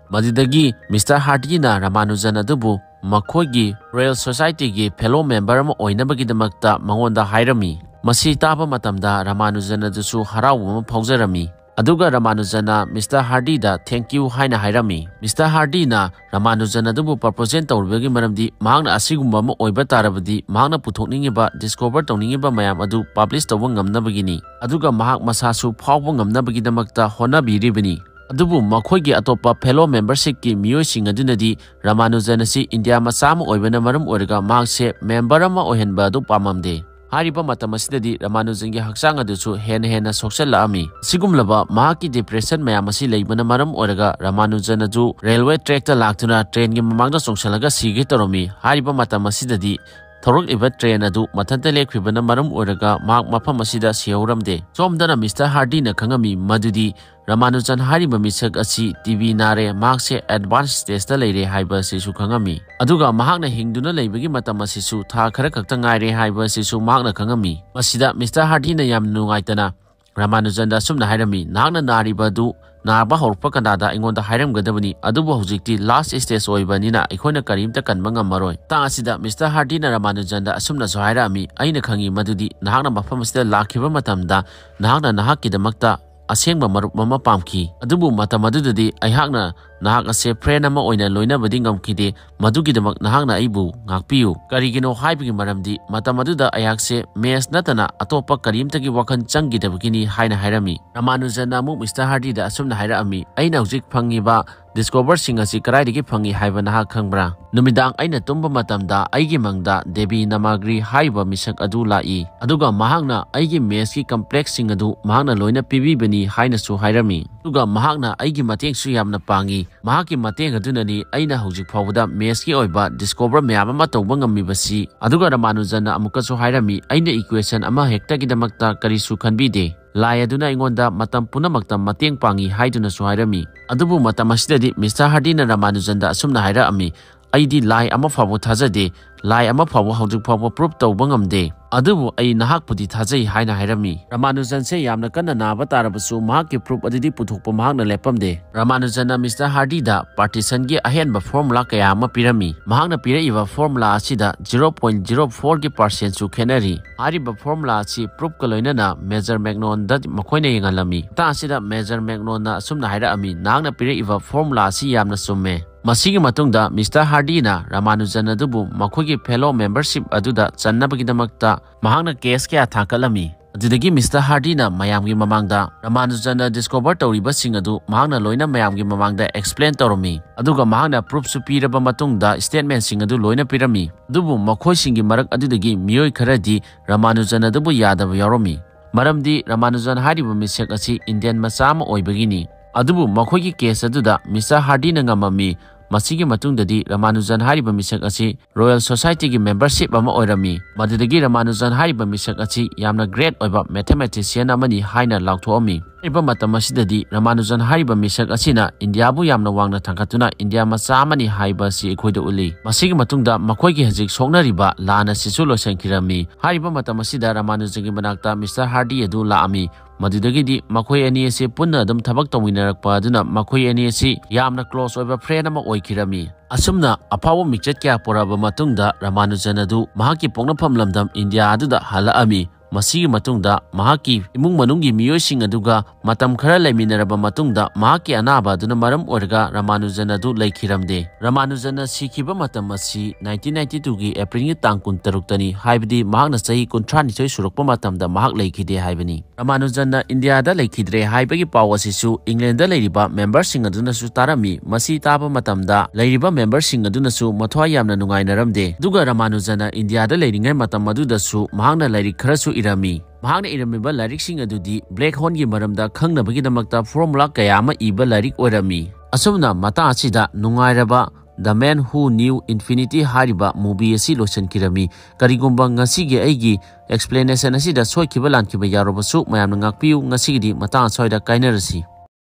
ꯃꯗꯨꯗꯒꯤ ꯃꯤꯁꯇꯔ ꯍꯥꯔꯗꯤꯅ ꯔꯃꯥꯅꯨꯖꯟ ꯑꯗꯨꯕꯨ ꯃꯈꯣꯏꯒꯤ ꯔꯣꯌꯦꯜ ꯁꯣꯁꯥꯏꯇꯤꯒꯤ ꯐꯦꯂꯣ ꯃꯦꯝꯕꯔ ꯑꯃ ꯑꯣꯏꯅꯕꯒꯤꯗꯃꯛꯇ ꯃꯉꯣꯟꯗ ꯍꯥꯏꯔꯝꯃꯤ꯫ ꯃꯁꯤ ꯇꯥꯕ ꯃꯇꯝꯗ ꯔꯃꯥꯅꯨꯖꯟ ꯑꯗꯨꯁꯨ ꯍꯔꯥꯎꯕ ꯑꯃ ꯐꯥꯎꯖꯔꯝꯃꯤ꯫ ꯑꯗꯨꯒ ꯔꯃꯥꯅꯨꯖꯟꯅ ꯃꯤꯁꯇꯔ ꯍꯥꯔꯗꯤꯗ "Thank you" ꯍꯥꯏꯅ ꯍꯥꯏꯔꯝꯃꯤ꯫ ꯃꯤꯁꯇꯔ ꯍꯥꯔꯗꯤꯅ ꯔꯃꯥꯅꯨꯖꯟ ꯑꯗꯨꯕꯨ ꯄ꯭ꯔꯄꯣꯖꯦꯟ ꯇꯧꯔꯤꯕꯒꯤ ꯃꯔꯝꯗꯤ ꯃꯍꯥꯛꯅ ꯑꯁꯤꯒꯨꯝꯕ ꯑꯃ ꯑꯣꯏꯕ ꯇꯥꯔꯕꯗꯤ ꯃꯍꯥꯛꯅ ꯄꯨꯊꯣꯛꯅꯤꯡꯉꯤꯕ, ꯗꯤꯁꯀꯣꯚꯔ ꯇꯧꯅꯤꯡꯉꯤꯕ ꯃꯌꯥꯝ ꯑꯗꯨ ꯄꯕ꯭ꯂꯤꯁ ꯇꯧꯕ ꯉꯝꯅꯕꯒꯤꯅꯤ꯫ ꯑꯗꯨꯒ ꯃꯍꯥꯛ ꯃꯁꯥꯁꯨ ꯐꯥꯎꯕ ꯉꯝꯅꯕꯒꯤꯗꯃꯛꯇ ꯍꯣꯠꯅꯕꯤꯔꯤꯕꯅꯤ꯫ ꯑꯗꯨꯕꯨ ꯃꯈꯣꯏꯒꯤ ꯑꯇꯣꯞꯄ ꯐꯦꯂꯣ ꯃꯦꯝꯕꯔꯁꯤꯞꯀꯤ ꯃꯤꯑꯣꯏꯁꯤꯡ ꯑꯗꯨꯅꯗꯤ ꯔꯃꯥꯅꯨꯖꯟ ꯑꯁꯤ ꯏꯟꯗꯤꯌꯥ ꯃꯆꯥ ꯑꯃ ꯑꯣꯏꯕꯅ ꯃꯔꯝ ꯑꯣꯏꯔꯒ ꯃꯍꯥꯛꯁꯦ ꯃꯦꯝꯕꯔ ꯑꯃ ꯑꯣꯏꯍꯟꯕ ꯑꯗꯨ ꯄꯥꯝꯃꯝꯗꯦ꯫ ꯍꯥꯏꯔꯤꯕ ꯃꯇꯝ ꯑꯁꯤꯗꯗꯤ ꯔꯃꯥꯅꯨꯖꯟꯒꯤ ꯍꯛꯆꯥꯡ ꯑꯗꯨꯁꯨ ꯍꯦꯟꯅ ꯍꯦꯟꯅ ꯁꯣꯛꯆꯜꯂꯛꯑꯝꯃꯤ꯫ ꯑꯁꯤꯒꯨꯝꯂꯕ ꯃꯍꯥꯛꯀꯤ ꯗꯤꯄ꯭ꯔꯦꯁꯟ ꯃꯌꯥꯝ ꯑꯁꯤ ꯂꯩꯕꯅ ꯃꯔꯝ ꯑꯣꯏꯔꯒ ꯔꯃꯥꯅꯨꯖꯟ ꯑꯗꯨ ꯔꯦꯜꯋꯦ ꯇ꯭ꯔꯦꯛꯇ ꯂꯥꯛꯇꯨꯅ ꯇ꯭ꯔꯦꯟꯒꯤ ꯃꯃꯥꯡꯗ ꯆꯣꯡꯁꯤꯜꯂꯒ ꯁꯤꯒꯦ ꯇꯧꯔꯝꯃꯤ꯫ ꯍꯥꯏꯔꯤꯕ ꯃꯇꯝ ꯑꯁꯤꯗꯗꯤ ꯊꯧꯔꯛꯂꯤꯕ ꯇ꯭ꯔꯦꯟ ꯑꯗꯨ ꯃꯊꯟꯇ ꯂꯦꯞꯈꯤꯕꯅ ꯃꯔꯝ ꯑꯣꯏꯔꯒ ꯃꯍꯥꯛ ꯃꯐꯝ ꯑꯁꯤꯗ ꯁꯤꯍꯧꯔꯝꯗꯦ꯫ ꯁꯣꯝꯗꯅ ꯃꯤꯁꯇꯔ ꯍꯥꯔꯗꯤꯅ ꯈꯪꯉꯝꯃꯤ ꯃꯗꯨꯗꯤ ꯔꯃꯥꯅꯨꯖꯟ ꯍꯥꯏꯔꯤꯕ ꯃꯤꯁꯛ ꯑꯁꯤ ꯇꯤ ꯕꯤ ꯅꯥꯔꯦ, ꯃꯍꯥꯛꯁꯦ ꯑꯦꯗꯚꯥꯟꯁ ꯁ꯭ꯇꯦꯖꯇ ꯂꯩꯔꯦ ꯍꯥꯏꯕ ꯑꯁꯤꯁꯨ ꯈꯪꯉꯝꯃꯤ꯫ ꯑꯗꯨꯒ ꯃꯍꯥꯛꯅ ꯍꯤꯡꯗꯨꯅ ꯂꯩꯕꯒꯤ ꯃꯇꯝ ꯑꯁꯤꯁꯨ ꯊꯥ ꯈꯔ ꯈꯛꯇ ꯉꯥꯏꯔꯦ ꯍꯥꯏꯕ ꯑꯁꯤꯁꯨ ꯃꯍꯥꯛꯅ ꯈꯪꯉꯝꯃꯤ꯫ ꯃꯁꯤꯗ ꯃꯤꯁꯇꯔ ꯍꯥꯔꯗꯤꯅ ꯌꯥꯝꯅ ꯅꯨꯡꯉꯥꯏꯇꯅ ꯔꯃꯥꯅꯨꯖꯟꯗ ꯑꯁꯨꯝꯅ ꯍꯥꯏꯔꯝꯃꯤ, "ꯅꯍꯥꯛꯅ ꯅꯥꯔꯤꯕ ꯑꯗꯨ ꯅꯥꯕ ꯍꯧꯔꯛꯄ ꯀꯅꯥꯗ ꯑꯩꯉꯣꯟꯗ ꯍꯥꯏꯔꯝꯒꯗꯕꯅꯤ, ꯑꯗꯨꯕꯨ ꯍꯧꯖꯤꯛꯇꯤ ꯂꯥꯁ ꯁ꯭ꯇꯦꯖ ꯑꯣꯏꯕꯅꯤꯅ ꯑꯩꯈꯣꯏꯅ ꯀꯔꯤꯝꯇ ꯀꯟꯕ ꯉꯝꯃꯔꯣꯏ"꯫ ꯃꯇꯥꯡ ꯑꯁꯤꯗ ꯃꯤꯁꯇꯔ ꯍꯥꯔꯗꯤꯅ ꯔꯃꯥꯅꯨꯖꯟꯗ ꯑꯁꯨꯝꯅꯁꯨ ꯍꯥꯏꯔꯛꯑꯝꯃꯤ, "ꯑꯩꯅ ꯈꯪꯉꯤ ꯃꯗꯨꯗꯤ ꯅꯍꯥꯛꯅ ꯃꯐꯝ ꯑꯁꯤꯗ ꯂꯥꯛꯈꯤꯕ ꯃꯇꯝꯗ ꯅꯍꯥꯛꯅ ꯅꯍꯥꯛꯀꯤꯗꯃꯛꯇ ꯑꯁꯦꯡꯕ ꯃꯔꯨꯞ ꯑꯃ ꯄꯥꯝꯈꯤ꯫ ꯑꯗꯨꯕꯨ ꯃꯇꯝ ꯑꯗꯨꯗꯗꯤ ꯑꯩꯍꯥꯛꯅ ꯅꯍꯥꯛ ꯑꯁꯦ friend ꯑꯃ ꯑꯣꯏꯅ ꯂꯣꯏꯅꯕꯗꯤ ꯉꯝꯈꯤꯗꯦ꯫ ꯃꯗꯨꯒꯤꯗꯃꯛ ꯅꯍꯥꯛꯅ ꯑꯩꯕꯨ ꯉꯥꯛꯄꯤꯌꯨ꯫ ꯀꯔꯤꯒꯤꯅꯣ ꯍꯥꯏꯕꯒꯤ ꯃꯔꯝꯗꯤ ꯃꯇꯝ ꯑꯗꯨꯗ ꯑꯩꯍꯥꯛꯁꯦ maths ꯅꯠꯇꯅ ꯑꯇꯣꯞꯄ ꯀꯔꯤꯝꯇꯒꯤ ꯋꯥꯈꯜ ꯆꯪꯈꯤꯗꯕꯒꯤꯅꯤ ꯍꯥꯏꯅ ꯍꯥꯏꯔꯝꯃꯤ꯫ ꯔꯃꯥꯅꯨꯖꯟꯅ ꯑꯃꯨꯛ ꯃꯤꯁꯇꯔ ꯍꯥꯔꯗꯤꯗ ꯑꯁꯨꯝꯅ ꯍꯥꯏꯔꯛꯑꯝꯃꯤ, "ꯑꯩꯅ ꯍꯧꯖꯤꯛ ꯐꯪꯉꯤꯕ discoverꯁꯤꯡ ꯑꯁꯤ ꯀꯗꯥꯏꯗꯒꯤ ꯐꯪꯉꯤ ꯍꯥꯏꯕ ꯅꯍꯥꯛ ꯈꯪꯕ꯭ꯔꯥ? ꯅꯨꯃꯤꯗꯥꯡ ꯑꯩꯅ ꯇꯨꯝꯕ ꯃꯇꯝꯗ ꯑꯩꯒꯤ ꯃꯪꯗ ꯗꯦꯕꯤ ꯅꯃꯥꯒ꯭ꯔꯤ ꯍꯥꯏꯔꯤꯕ ꯃꯤꯁꯛ ꯑꯗꯨ ꯂꯥꯛꯏ, ꯑꯗꯨꯒ ꯃꯍꯥꯛꯅ ꯑꯩꯒꯤ mathsꯀꯤ complexꯁꯤꯡ ꯑꯗꯨ ꯃꯍꯥꯛꯅ ꯂꯣꯏꯅ ꯄꯤꯕꯤꯕꯅꯤ" ꯍꯥꯏꯅꯁꯨ ꯍꯥꯏꯔꯝꯃꯤ꯫ ꯑꯗꯨꯒ ꯃꯍꯥꯛꯅ ꯑꯩꯒꯤ ꯃꯇꯦꯡꯁꯨ ꯌꯥꯝꯅ ꯄꯥꯡꯉꯤ꯫ ꯃꯍꯥꯛꯀꯤ ꯃꯇꯦꯡ ꯑꯗꯨꯅꯅꯤ ꯑꯩꯅ ꯍꯧꯖꯤꯛ ꯐꯥꯎꯕꯗ mathsꯀꯤ ꯑꯣꯏꯕ discover ꯃꯌꯥꯝ ꯑꯃ ꯇꯧꯕ ꯉꯝꯃꯤꯕꯁꯤ꯫ ꯑꯗꯨꯒ ꯔꯃꯥꯅꯨꯖꯟꯅ ꯑꯃꯨꯛꯀꯁꯨ ꯍꯥꯏꯔꯝꯃꯤ, "ꯑꯩꯅ equation ꯑꯃ ꯍꯦꯛꯇꯒꯤꯗꯃꯛꯇ ꯀꯔꯤꯁꯨ ꯈꯟꯕꯤꯗꯦ꯫ ꯂꯥꯏ ꯑꯗꯨꯅ ꯑꯩꯉꯣꯟꯗ ꯃꯇꯝ ꯄꯨꯝꯅꯃꯛꯇ ꯃꯇꯦꯡ ꯄꯥꯡꯉꯤ" ꯍꯥꯏꯗꯨꯅꯁꯨ ꯍꯥꯏꯔꯝꯃꯤ꯫ ꯑꯗꯨꯕꯨ ꯃꯇꯝ ꯑꯁꯤꯗꯗꯤ ꯃꯤꯁꯇꯔ ꯍꯥꯔꯗꯤꯅ ꯔꯃꯥꯅꯨꯖꯟꯗ ꯑꯁꯨꯝꯅ ꯍꯥꯏꯔꯛꯑꯝꯃꯤ, "ꯑꯩꯗꯤ ꯂꯥꯏ ꯑꯃ ꯐꯥꯎꯕ ꯊꯥꯖꯗꯦ꯫ ꯂꯥꯏ ꯑꯃ ꯐꯥꯎꯕ ꯍꯧꯖꯤꯛ ꯐꯥꯎꯕ proof ꯇꯧꯕ ꯉꯝꯗꯦ꯫ ꯑꯗꯨꯕꯨ ꯑꯩ ꯅꯍꯥꯛꯄꯨꯗꯤ ꯊꯥꯖꯩ" ꯍꯥꯏꯅ ꯍꯥꯏꯔꯝꯃꯤ꯫ ꯔꯃꯥꯅꯨꯖꯟꯁꯦ ꯌꯥꯝꯅ ꯀꯟꯅ ꯅꯥꯕ ꯇꯥꯔꯕꯁꯨ ꯃꯍꯥꯛꯀꯤ proof ꯑꯗꯨꯗꯤ ꯄꯨꯊꯣꯛꯄ ꯃꯍꯥꯛꯅ ꯂꯦꯞꯄꯝꯗꯦ꯫ ꯔꯃꯥꯅꯨꯖꯟꯅ ꯃꯤꯁꯇꯔ ꯍꯥꯔꯗꯤꯗ partitionꯒꯤ ꯑꯍꯦꯟꯕ formula ꯀꯌꯥ ꯑꯃ ꯄꯤꯔꯝꯃꯤ꯫ ꯃꯍꯥꯛꯅ ꯄꯤꯔꯛꯏꯕ formula ꯑꯁꯤꯗ zero point zero fourꯒꯤ percentꯁꯨ ꯈꯦꯠꯅꯔꯤ꯫ ꯍꯥꯏꯔꯤꯕ formula ꯑꯁꯤ proofꯀ ꯂꯣꯏꯅꯅ ꯃꯦꯖꯔ ꯃꯦꯛꯅꯣꯟꯗ ꯃꯈꯣꯏꯅ ꯌꯦꯡꯍꯜꯂꯝꯃꯤ꯫ ꯃꯇꯥꯡ ꯑꯁꯤꯗ ꯃꯦꯖꯔ ꯃꯦꯛꯅꯣꯟꯅ ꯑꯁꯨꯝꯅ ꯍꯥꯏꯔꯛꯑꯝꯃꯤ, "ꯅꯍꯥꯛꯅ ꯄꯤꯔꯛꯏꯕ formula ꯑꯁꯤ ꯌꯥꯝꯅ ꯆꯨꯝꯃꯦ꯫ ꯃꯁꯤꯒꯤ ꯃꯇꯨꯡꯗ ꯃꯤꯁꯇꯔ ꯍꯥꯔꯗꯤꯅ ꯔꯃꯥꯅꯨꯖꯟ ꯑꯗꯨꯕꯨ ꯃꯈꯣꯏꯒꯤ fellow membership ꯑꯗꯨꯗ ꯆꯟꯅꯕꯒꯤꯗꯃꯛꯇ ꯃꯍꯥꯛꯅ case ꯀꯌꯥ ꯊꯥꯡꯒꯠꯂꯝꯃꯤ꯫ ꯑꯗꯨꯗꯒꯤ ꯃꯤꯁꯇꯔ ꯍꯥꯔꯗꯤꯅ ꯃꯌꯥꯝꯒꯤ ꯃꯃꯥꯡꯗ ꯔꯃꯥꯅꯨꯖꯟꯅ discover ꯇꯧꯔꯤꯕꯁꯤꯡ ꯑꯗꯨ ꯃꯍꯥꯛꯅ ꯂꯣꯏꯅ ꯃꯌꯥꯝꯒꯤ ꯃꯃꯥꯡꯗ explain ꯇꯧꯔꯝꯃꯤ꯫ ꯑꯗꯨꯒ ꯃꯍꯥꯛꯅ proofꯁꯨ ꯄꯤꯔꯕ ꯃꯇꯨꯡꯗ statementꯁꯤꯡ ꯑꯗꯨ ꯂꯣꯏꯅ ꯄꯤꯔꯝꯃꯤ꯫ ꯑꯗꯨꯕꯨ ꯃꯈꯣꯏꯁꯤꯡꯒꯤ ꯃꯔꯛ ꯑꯗꯨꯗꯒꯤ ꯃꯤꯑꯣꯏ ꯈꯔꯗꯤ ꯔꯃꯥꯅꯨꯖꯟ ꯑꯗꯨꯕꯨ ꯌꯥꯗꯕ ꯌꯥꯎꯔꯝꯃꯤ꯫ ꯃꯔꯝꯗꯤ ꯔꯃꯥꯅꯨꯖꯟ ꯍꯥꯏꯔꯤꯕ ꯃꯤꯁꯛ ꯑꯁꯤ Indian ꯃꯆꯥ ꯑꯃ ꯑꯣꯏꯕꯒꯤꯅꯤ꯫ ꯑꯗꯨꯕꯨ ꯃꯈꯣꯏꯒꯤ case ꯑꯗꯨꯗ ꯃꯤꯁꯇꯔ ꯍꯥꯔꯗꯤꯅ ꯉꯝꯃꯝꯃꯤ꯫ ꯃꯁꯤꯒꯤ ꯃꯇꯨꯡꯗꯗꯤ ꯔꯃꯥꯅꯨꯖꯟ ꯍꯥꯏꯔꯤꯕ ꯃꯤꯁꯛ ꯑꯁꯤ Royal Societyꯒꯤ membership ꯑꯃ ꯑꯣꯏꯔꯝꯃꯤ꯫ ꯃꯗꯨꯗꯒꯤ ꯔꯃꯥꯅꯨꯖꯟ ꯍꯥꯏꯔꯤꯕ ꯃꯤꯁꯛ ꯑꯁꯤ ꯌꯥꯝꯅ great ꯑꯣꯏꯕ mathematician ꯑꯃꯅꯤ ꯍꯥꯏꯅ ꯂꯥꯎꯊꯣꯛꯑꯝꯃꯤ꯫ ꯍꯥꯏꯔꯤꯕ ꯃꯇꯝ ꯑꯁꯤꯗꯗꯤ ꯔꯃꯥꯅꯨꯖꯟ ꯍꯥꯏꯔꯤꯕ ꯃꯤꯁꯛ ꯑꯁꯤꯅ ꯏꯟꯗꯤꯌꯥꯕꯨ ꯌꯥꯝꯅ ꯋꯥꯡꯅ ꯊꯥꯡꯒꯠꯇꯨꯅ ꯏꯟꯗꯤꯌꯥ ꯃꯆꯥ ꯑꯃꯅꯤ ꯍꯥꯏꯕ ꯑꯁꯤ ꯑꯩꯈꯣꯏꯗ ꯎꯠꯂꯤ꯫ ꯃꯁꯤꯒꯤ ꯃꯇꯨꯡꯗ ꯃꯈꯣꯏꯒꯤ ꯍꯧꯖꯤꯛ ꯁꯣꯛꯅꯔꯤꯕ ꯂꯥꯟ ꯑꯁꯤꯁꯨ ꯂꯣꯏꯁꯤꯟꯈꯤꯔꯝꯃꯤ꯫ ꯍꯥꯏꯔꯤꯕ ꯃꯇꯝ ꯑꯁꯤꯗ ꯔꯃꯥꯅꯨꯖꯟꯒꯤ ꯃꯅꯥꯛꯇ ꯃꯤꯁꯇꯔ ꯍꯥꯔꯗꯤ ꯑꯗꯨ ꯂꯥꯛꯑꯝꯃꯤ꯫ ꯃꯗꯨꯗꯒꯤꯗꯤ ꯃꯈꯣꯏ ꯑꯅꯤ ꯑꯁꯤ ꯄꯨꯟꯅ ꯑꯗꯨꯝ ꯊꯕꯛ ꯇꯧꯃꯤꯟꯅꯔꯛꯄ ꯑꯗꯨꯅ ꯃꯈꯣꯏ ꯑꯅꯤ ꯑꯁꯤ ꯌꯥꯝꯅ close ꯑꯣꯏꯕ friend ꯑꯃ ꯑꯣꯏꯈꯤꯔꯝꯃꯤ꯫ ꯑꯁꯨꯝꯅ ꯑꯐꯥꯎꯕ ꯃꯤꯡꯆꯠ ꯀꯌꯥ ꯄꯨꯔꯛꯑꯕ ꯃꯇꯨꯡꯗ ꯔꯃꯥꯅꯨꯖꯟ ꯑꯗꯨ ꯃꯍꯥꯛꯀꯤ ꯄꯣꯛꯅꯐꯝ ꯂꯝꯗꯝ ꯏꯟꯗꯤꯌꯥ ꯑꯗꯨꯗ ꯍꯜꯂꯛꯑꯝꯃꯤ꯫ ꯃꯁꯤꯒꯤ ꯃꯇꯨꯡꯗ ꯃꯍꯥꯛꯀꯤ ꯏꯃꯨꯡ ꯃꯅꯨꯡꯒꯤ ꯃꯤꯑꯣꯏꯁꯤꯡ ꯑꯗꯨꯒ ꯃꯇꯝ ꯈꯔ ꯂꯩꯃꯤꯟꯅꯔꯕ ꯃꯇꯨꯡꯗ, ꯃꯍꯥꯛꯀꯤ ꯑꯅꯥꯕ ꯑꯗꯨꯅ ꯃꯔꯝ ꯑꯣꯏꯔꯒ ꯔꯃꯥꯅꯨꯖꯟ ꯑꯗꯨ ꯂꯩꯈꯤꯔꯝꯗꯦ꯫ ꯔꯃꯥꯅꯨꯖꯟꯅ ꯁꯤꯈꯤꯕ ꯃꯇꯝ ꯑꯁꯤ nineteen ninety two ꯒꯤ April ꯒꯤ ꯇꯥꯡ ꯀꯨꯟꯇꯔꯨꯛꯇꯅꯤ, ꯍꯥꯏꯕꯗꯤ ꯃꯍꯥꯛꯅ ꯆꯍꯤ ꯀꯨꯟꯊ꯭ꯔꯥꯅꯤꯊꯣꯏ ꯁꯨꯔꯛꯄ ꯃꯇꯝꯗ ꯃꯍꯥꯛ ꯂꯩꯈꯤꯗꯦ ꯍꯥꯏꯕꯅꯤ꯫ ꯔꯃꯥꯅꯨꯖꯟꯅ ꯏꯟꯗꯤꯌꯥꯗ ꯂꯩꯈꯤꯗ꯭ꯔꯦ ꯍꯥꯏꯕꯒꯤ ꯄꯥꯎ ꯑꯁꯤꯁꯨ ꯏꯪꯂꯦꯟꯗ ꯂꯩꯔꯤꯕ ꯃꯦꯝꯕꯔꯁꯤꯡ ꯑꯗꯨꯅꯁꯨ ꯇꯥꯔꯝꯃꯤ꯫ ꯃꯁꯤ ꯇꯥꯕ ꯃꯇꯝꯗ ꯂꯩꯔꯤꯕ ꯃꯦꯝꯕꯔꯁꯤꯡ ꯑꯗꯨꯅꯁꯨ ꯃꯊ꯭ꯋꯥꯏ ꯌꯥꯝꯅ ꯅꯨꯡꯉꯥꯏꯅꯔꯝꯗꯦ꯫ ꯑꯗꯨꯒ ꯔꯃꯥꯅꯨꯖꯟꯅ ꯏꯟꯗꯤꯌꯥꯗ ꯂꯩꯔꯤꯉꯩ ꯃꯇꯝ ꯑꯗꯨꯗꯁꯨ ꯃꯍꯥꯛꯅ ꯂꯥꯏꯔꯤꯛ ꯈꯔꯁꯨ ꯏꯔꯝꯃꯤ꯫ ꯃꯍꯥꯛꯅ ꯏꯔꯝꯃꯤꯕ ꯂꯥꯏꯔꯤꯛꯁꯤꯡ ꯑꯗꯨꯗꯤ black hole ꯒꯤ ꯃꯔꯝꯗ ꯈꯪꯅꯕꯒꯤꯗꯃꯛꯇ formula ꯀꯌꯥ ꯑꯃ ꯏꯕ ꯂꯥꯏꯔꯤꯛ ꯑꯣꯏꯔꯝꯃꯤ꯫ ꯑꯁꯨꯝꯅ ꯃꯇꯥꯡ ꯑꯁꯤꯗ ꯅꯨꯡꯉꯥꯏꯔꯕ The Man Who Knew Infinity ꯍꯥꯏꯔꯤꯕ movie ꯑꯁꯤ ꯂꯣꯏꯁꯤꯟꯈꯤꯔꯝꯃꯤ꯫ ꯀꯔꯤꯒꯨꯝꯕ ꯉꯁꯤꯒꯤ ꯑꯩꯒꯤ explanation ꯑꯁꯤꯗ ꯁꯣꯏꯈꯤꯕ ꯂꯥꯟꯈꯤꯕ ꯌꯥꯎꯔꯕꯁꯨ ꯃꯌꯥꯝꯅ ꯉꯥꯛꯄꯤꯌꯨ꯫ ꯉꯁꯤꯒꯤꯗꯤ ꯃꯇꯥꯡ ꯑꯁ꯭ꯋꯥꯏꯗ ꯀꯥꯏꯅꯔꯁꯤ꯫